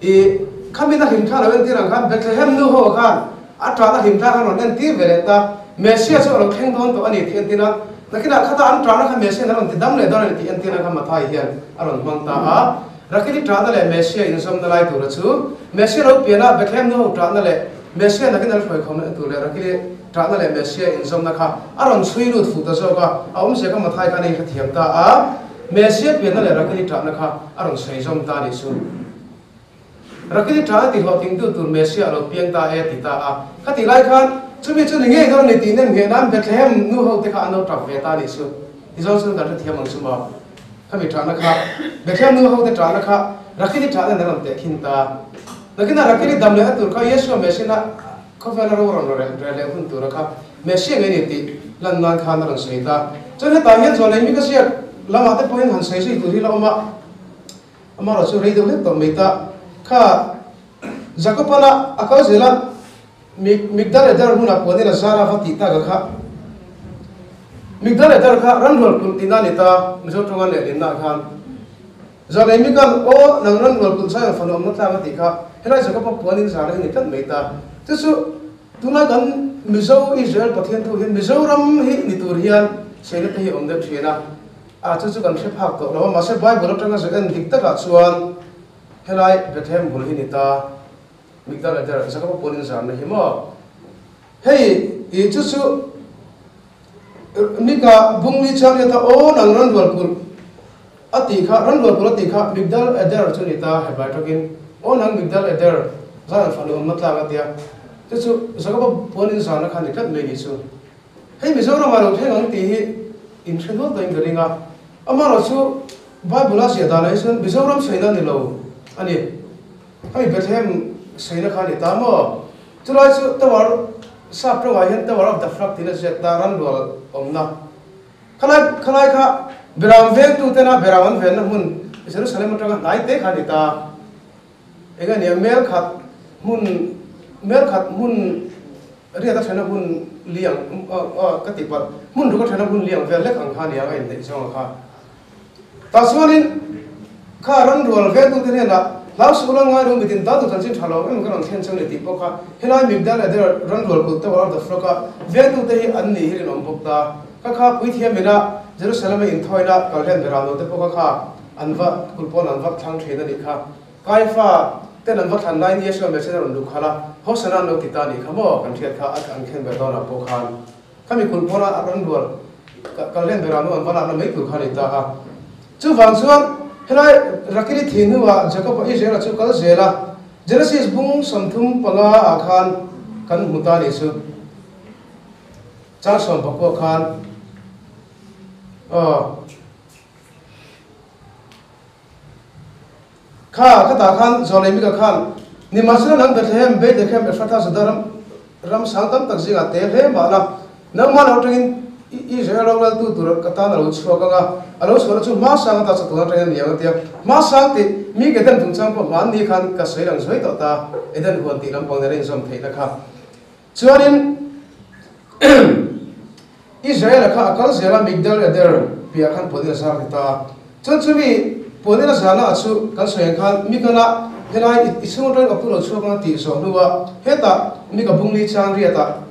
i khamin a hlim thla lo entir ang khan Bethlehem nu ho khan a ṭahna hlim thla khan rawn entir ve leh ta, Messia chu a lo thleng dawn tawh a ni tih entir a, nakinah khata an ṭahna kha Messia in a rawn ti dam leh dawn a ni tih entir ang kha Mathai hian a rawn hmang ta a. Rakili ṭahna leh Messia inzawmna lai tura chu Messia lo piana Bethlehem nu ho ṭahna leh Messia nakin an hruaikhawmna tur leh Rakili ṭahna leh Messia inzawmna kha a rawn chhui lut fuh ta zawk a, a awmzia kha Mathai khan a inhrethiam ta a, Messia pianna leh Rakili ṭahna kha a rawn sawi zawm ta a nih chu. Rakili ṭahna tihlawhtlingtu tur Messia a lo piang ta e ti ta a, khatih lai khan chumi chu ni ngei dawn a ni tih nem ngheh nan Bethlehem nu ho te kha an lo ṭap ve ta a nih chu. Tichuan chuan kan hrethiam ang chu maw? Khami ṭahna kha, Bethlehem nu hote ṭahna kha Rakili ṭahna in a rawn teh khin ta. Nakinah Rakili dam lehna tur kha Yeshua Messiah khawvela ro rawn rel leh hun tura kha Messiah ngei ni tih lan nan khan a rawn sawi ta. Chuan hetah hian chuan lei mi ka ziak lamah te pawhin han sawi zui tur hi la awm a, amaherawh chu rei deuh hlek tawh mai ta. Kha Jakobana a kal zel a. Migdal-Eder hmunah puan ila zar a va tih tak a kha. Migdal-Eder kha ranrual kulh tihna a ni ta, Mizo tawnga lehlinna ah khan. Zar ei Mikan, Aw, nang ranrual kulh Zion fanu awmna tlang a tih kha, helai Jakoba puan in zar a hi ni tlat mai ta. Chu chu tunlai kan Mizo Israel Pathian thu hian Mizoram hi ni tur hian seina te hi a awm deuh thin a, a chu chu kan hre phak tawh lo a, mahse Bible atanga zir en dik takah chuan helai Bethlehem bul hi ni ta. Migdal Eder, Jakoba pawn in zarna hi maw? Hei i chu chu Mika bungli chuan nia ta aw nang ranrual kulh a tih kha, ranrual kulh a tih kha Migdal Eder chu ni ta hebai tawkin aw nang Migdal Eder zan fanu awmna tlak a tia chu chu Jakoba pawn in zarna kha ni tlat mai ni chu. Hei Mizoram ah lo thleng ang tih hi in hre nual tawhin ka ring a, amaherawh chu Bible a ziah danah hi chuan Mizoram sawina ni lo a ni. Hemi Bethlehem sawiina kha a ni ta maw? Chulai chu Tower, sap tawngah hian Tower of the Flock tiin a ziak ta, ranrual awmna. Khalai, khalai kha Beram vengtu tena Beram an venna hmun Jerusalem atanga hnai te kha a ni ta. Eng a nia, mel khat hmun, mel khat hmun riat a thena hmun liang, ka tih palh, hmun ruk a thena hmun liang vel lek ang kha a nia, a inneih zawng a kha. Tah chuanin kha ranrual vengtute hnenah, Hlau suh ula ngai ru, mitin ta tur chanchin tha lo em ka rawn thlen cheu ni tih pawh kha helai Migdal Eder ranrual kulh Tower of the Flock-a vengtute hi an nih hi rinawm bawk ta. Kha kha puithiam ina Jerusalem-a inthawina kal hian beram lote pawh kha kha an va kulh pawn an va thlang thin a nih kha. Kaifa ten an va thlan laiin Yeshua Messiah a rawn luh khalh a, Hosanna an lo ti ta a nih kha maw kan hriat kha an khen ber dawnah pawh khan. Khami kulh pawna a ranrual kal hlen berah nu an va lakna mai tur kha a ni ta a. Chuvang chuan helai Rakili thih hnuah Jakob-a Israel-a chu kal zel a, Genesis bung 35 ah khan kan hmu ta a nih chu. Chang 19 khan aw. Kha khatah khan Zawlei-Mika khan, Nimahsela nang Bethlehem, Bethlehem, Ephrathah, Juda ram ram sang tam tak zingah te hle mah la, nangmah lo atangin Israel roreltu tur ka tan a lo chhuak ang a, a lo chhuahna chu hma sang ata chatuan atangin a ni ang a ti a. Hma sang tih mi Eden chungchang pawh hmanni khan ka sawi lang zuai tawh ta, Eden huan tih lampang nena inzawm theihna kha. Chuanin Israel-a kha a kal zel a, Migdal Eder piah khan puan in a zar ti ta a. Chuan chumi. Puan ina zana ah chu kan sawi ang khan Mikala helai i chhung atangin awptu lo chhuak ang a tih zawh hnuah hetah Mika bungli chang riatah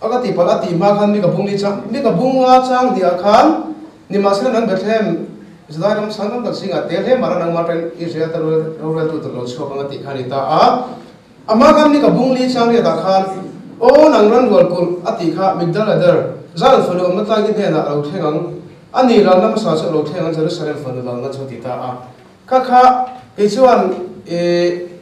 a ka tih palh a tih hma khan Mika bungli chang Mika bunga chang hniah khan nimahsela nan Bethlehem Judai ram chhan tam tak zingah tel hle mah la nangmah atangin Israel te roreltu tur lo chhuak ang a tih kha a ni ta a. Amah khan Mika bungli chang riatah khan Aw nang ran rual kulh a tih kha Migdal Eder Zion fanu awmna tlangin hnenah a lo thleng ang. A ni lalna hmasa chu a lo thleng ang Jerusalem fanu lalna chu a ti ta a. Kha kha kei chuan i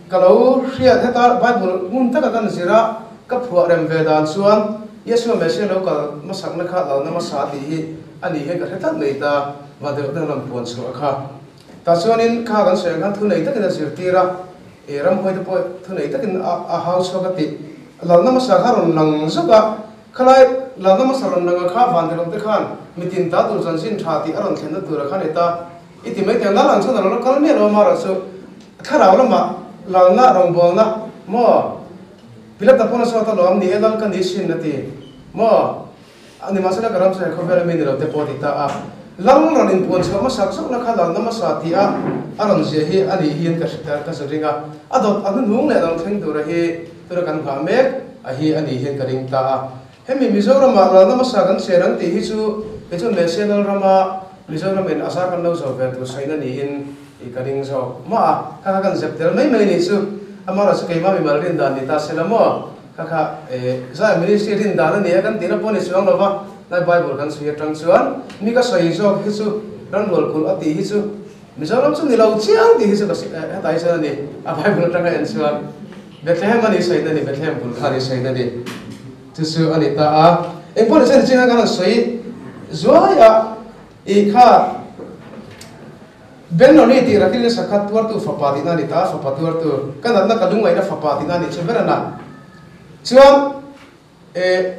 ka lo hriat heta Bible hmun taka kan zir a, ka phuah rem ve dan chuan Yeshua Messiah lo kal hmasakna kha lalna hmasa tih hi a ni hian ka hre tlat mai ta, Vantirhkoh ten lam puan chhuah kha. Tah chuanin kha kan sawi ang khan thunei takin a zirtir a, i ramhuai te pawh thunei takin a hau chhuak a tih. Lalna hmasa kha rawn lang zuk a. Khalai lalna hmasa rawn langa kha vantirhkoh te khan mitin ta tur chanchin tha tih a rawn thlenna tura khan i ta i ti mai teh. Lal ang chuan a lo la kal miah lo a marawh chu thlarau lamah lalna rawngbawlna maw Pilata pawn a sawt alawm ni e lal ka ni sin a ti maw nimahsela ka ram chu he khawvela mi ni lo te pawh a ti ta a. Lal rawn inpuan chhuah hmasak zawkna kha lalna hmasa tih a a rawn ziah hi a nih hian ka ka zu ring a. A dawt a hnuhnung leh lo thleng tura hi Tura kan nghah mek a hi a nih hian ka ring ta a. Hemi Mizoramah ralna hmasa kan chen ang tih hi chu kei chuan Messiah Lalrama Mizoramin a zar kan lo zo ve tur saina niin i ka ring zawk mah a. Kha kha kan zep tel mai mai nih chu. Amaherawh chu keimah mimal rin dan ni ta se la maw? Kha kha Zion Ministry rin dan a ni a kan tihna pawh ni chuang lo va, lai Bible kan chhui atang chuan mi ka sawi zawk hi chu ramrual kulh a tih hi chu Mizoram chu ni lo chiang tih hi chu ka hetah hi chuan a ni, a Bible atanga en chuan Bethlehem a ni sawi na ni, Bethlehem bul kha a ni sawi na ni, chu chu a ni ta a. Engpawh ni chuan nichin khan kan rawn sawi zuai a, ih kha Benoni tih Rakil nasa kha tuartu fapa tihna a ni ta a, fapa tuartu, ka natna ka lungngaihna fapa tihna a nih chu ber a na. Chuan E,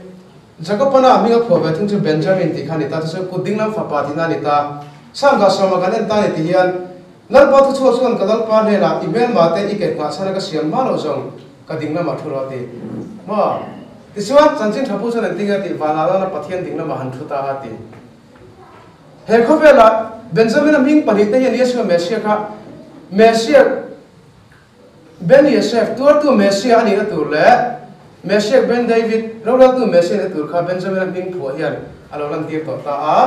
Jakobana a hming a phuah ve thung chu Benjamin tih kha a ni ta, chu chu kut dinglam fapa tihna a ni ta. Sangha sawma kan en ta ni ti hian, Lalpa thuchhuak chuan ka Lalpa hnenah i hmelma te i ke nghah chhan a ka siam hma loh zawng ka dinglamah thu rawh a ti. Maw? Tichuan, chanchin tha pu chuan engtin nge a tih? Vanah lana Pathian dinglamah han thu ta a ti. He khawvelah Benjamin-a hming pahnihte hian Yeshua Messiah kha Messiah, Ben Yosef, tuartu Messiah a nihna tur leh Messiah Ben David, roreltu Messiah nihna tur kha Benjamin-a hming phuah hian a lo lantir tawh ta a.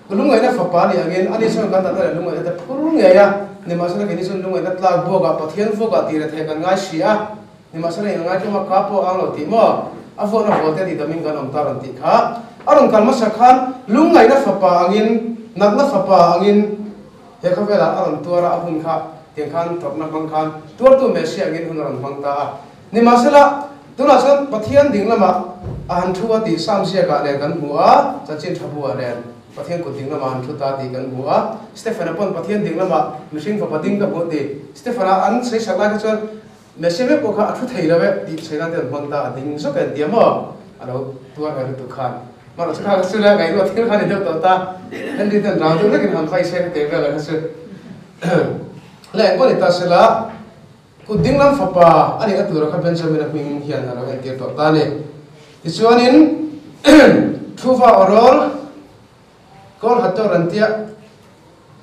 Ka lungngaihna fapa nih angin ani chuan kan natna leh lungngaihna te phur ngei a, nimahsela keini chuan lungngaihna tlak buakah Pathian vuakah tih rethei kan ngai si a, nimahsela eng a ngaitlawm a ka pawh a ang lo tih maw? A vuakna vawl te tih damin kan awm ta rawn tih kha. A rawn kal hmasa khan lungngaihna fapa angin, natna fapa angin, He khawvelah a rawn tuar a, a hun kha tiang khan tawrhna hmang khan tuartu Messiah angin hun a rawn hmang ta a. Nimahsela, tunah chuan Pathian ding lamah a han thu a tih Psalm ziakah nen kan hmu a, chanchin tha buah nen Pathian kut ding lamah a han thu ta tih kan hmu a. Stephen-a pawn Pathian ding lamah mihring fapa ding ka hmu a ti. Stephen-a an sawi sak lai kha chuan Messiah meuh pawh kha a thu thei lo e tih sawi nan te an hmang ta, a ding zawk e an ti a maw? A lo tuar ve lutuk khan. Mahrawh chu kha ka chu le ngaihtuah thil kha ni deuh tawh ta. Henry ten rang deuh hlekin han vai se ka ti vel a kha chu. Le engpawh ni ta sela, kut dinglam fapa a nihna tura kha Benjamin-a hming hian a lo entir tawh ta a ni. Tichuanin Thuva awrawl Kawl Hator an tia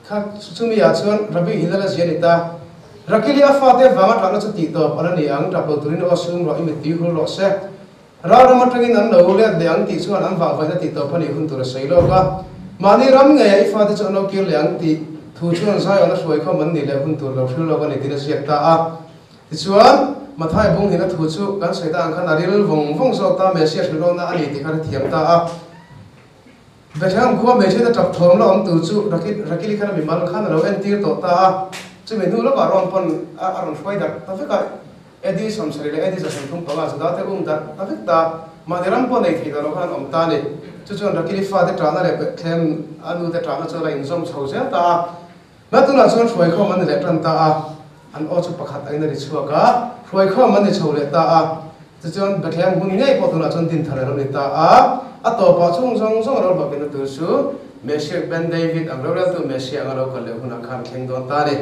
kha chumi ah chuan Rabbi Hillel a zia ni ta. Rakili a fate vanga ṭahna chu tih tawp a la ni ang, ṭap lo turin aw sum rawh i mittui hul rawh se. Ral ram aṭangin an lo let leh ang tih chuan an vahvaihna tih tawp a nih hun tur a sawi lawk a. Mahni ram ngeiah i fate chu an lo kir leh ang tih thu chuan Zion a hruai khawm an nih leh hun tur lo hril lawk a ni tiin a ziak ta a. Tichuan, Mathai bung hina thu chu kan sawi ta ang khan a ril vawng vawng zawk ta, Messiah hrilh lawkna a ni tih khan a thiam ta a. Bethlehem khua hmeichhe te tap thawm la awm tur chu Rakili khan a mimal khan a lo entir tawh ta a, chumi hnu lawkah rawn pawn a rawn hruai darh ta vek a, Edi 70 leh Edi 35 Juda te um darh ta vek ta, mahni ram pawh nei thei ta lo khan an awm ta a ni. Chu chuan Rakili fate ṭahna leh Bethlehem a nu te ṭahna chu a la inzawm chho zel ta a. Hma tunah chuan hruaikhawm an ni leh tan ta a, an aw chu pakhat angin a ri chhuak a, hruaikhawm an ni chho leh ta a, tichuan Bethlehem hun ngei pawh tunah chuan dinthar a lo ni ta a, a tawpah chung zawng zawng a lo hlawhtlin na tur chu Messiah Ben David ang roreltu Messiah anga lo kal leh hunah khan a thleng dawn ta a ni.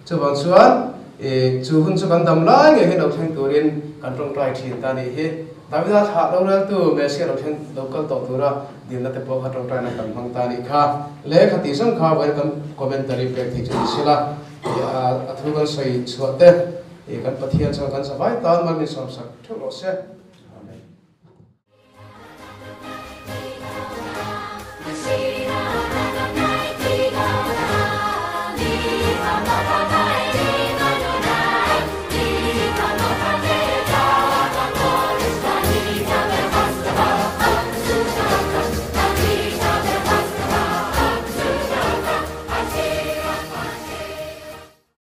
Chuvang chuan. Chu hun chu kan dam lai ngei hian lo thleng turin kan tawngtai thin ta nih hi. Davida thlah roreltu Messiah lo thleng lo kal tawh tura dilna te pawh kha tawngtaina kan hmang ta nih kha. Lehkha tih zawng kha vawiin kan commentary pek thei chu ni sela, a thu kan sawi chhuah te kan Pathian chuan kan zavai tan mal min sawmsak theuh rawh se.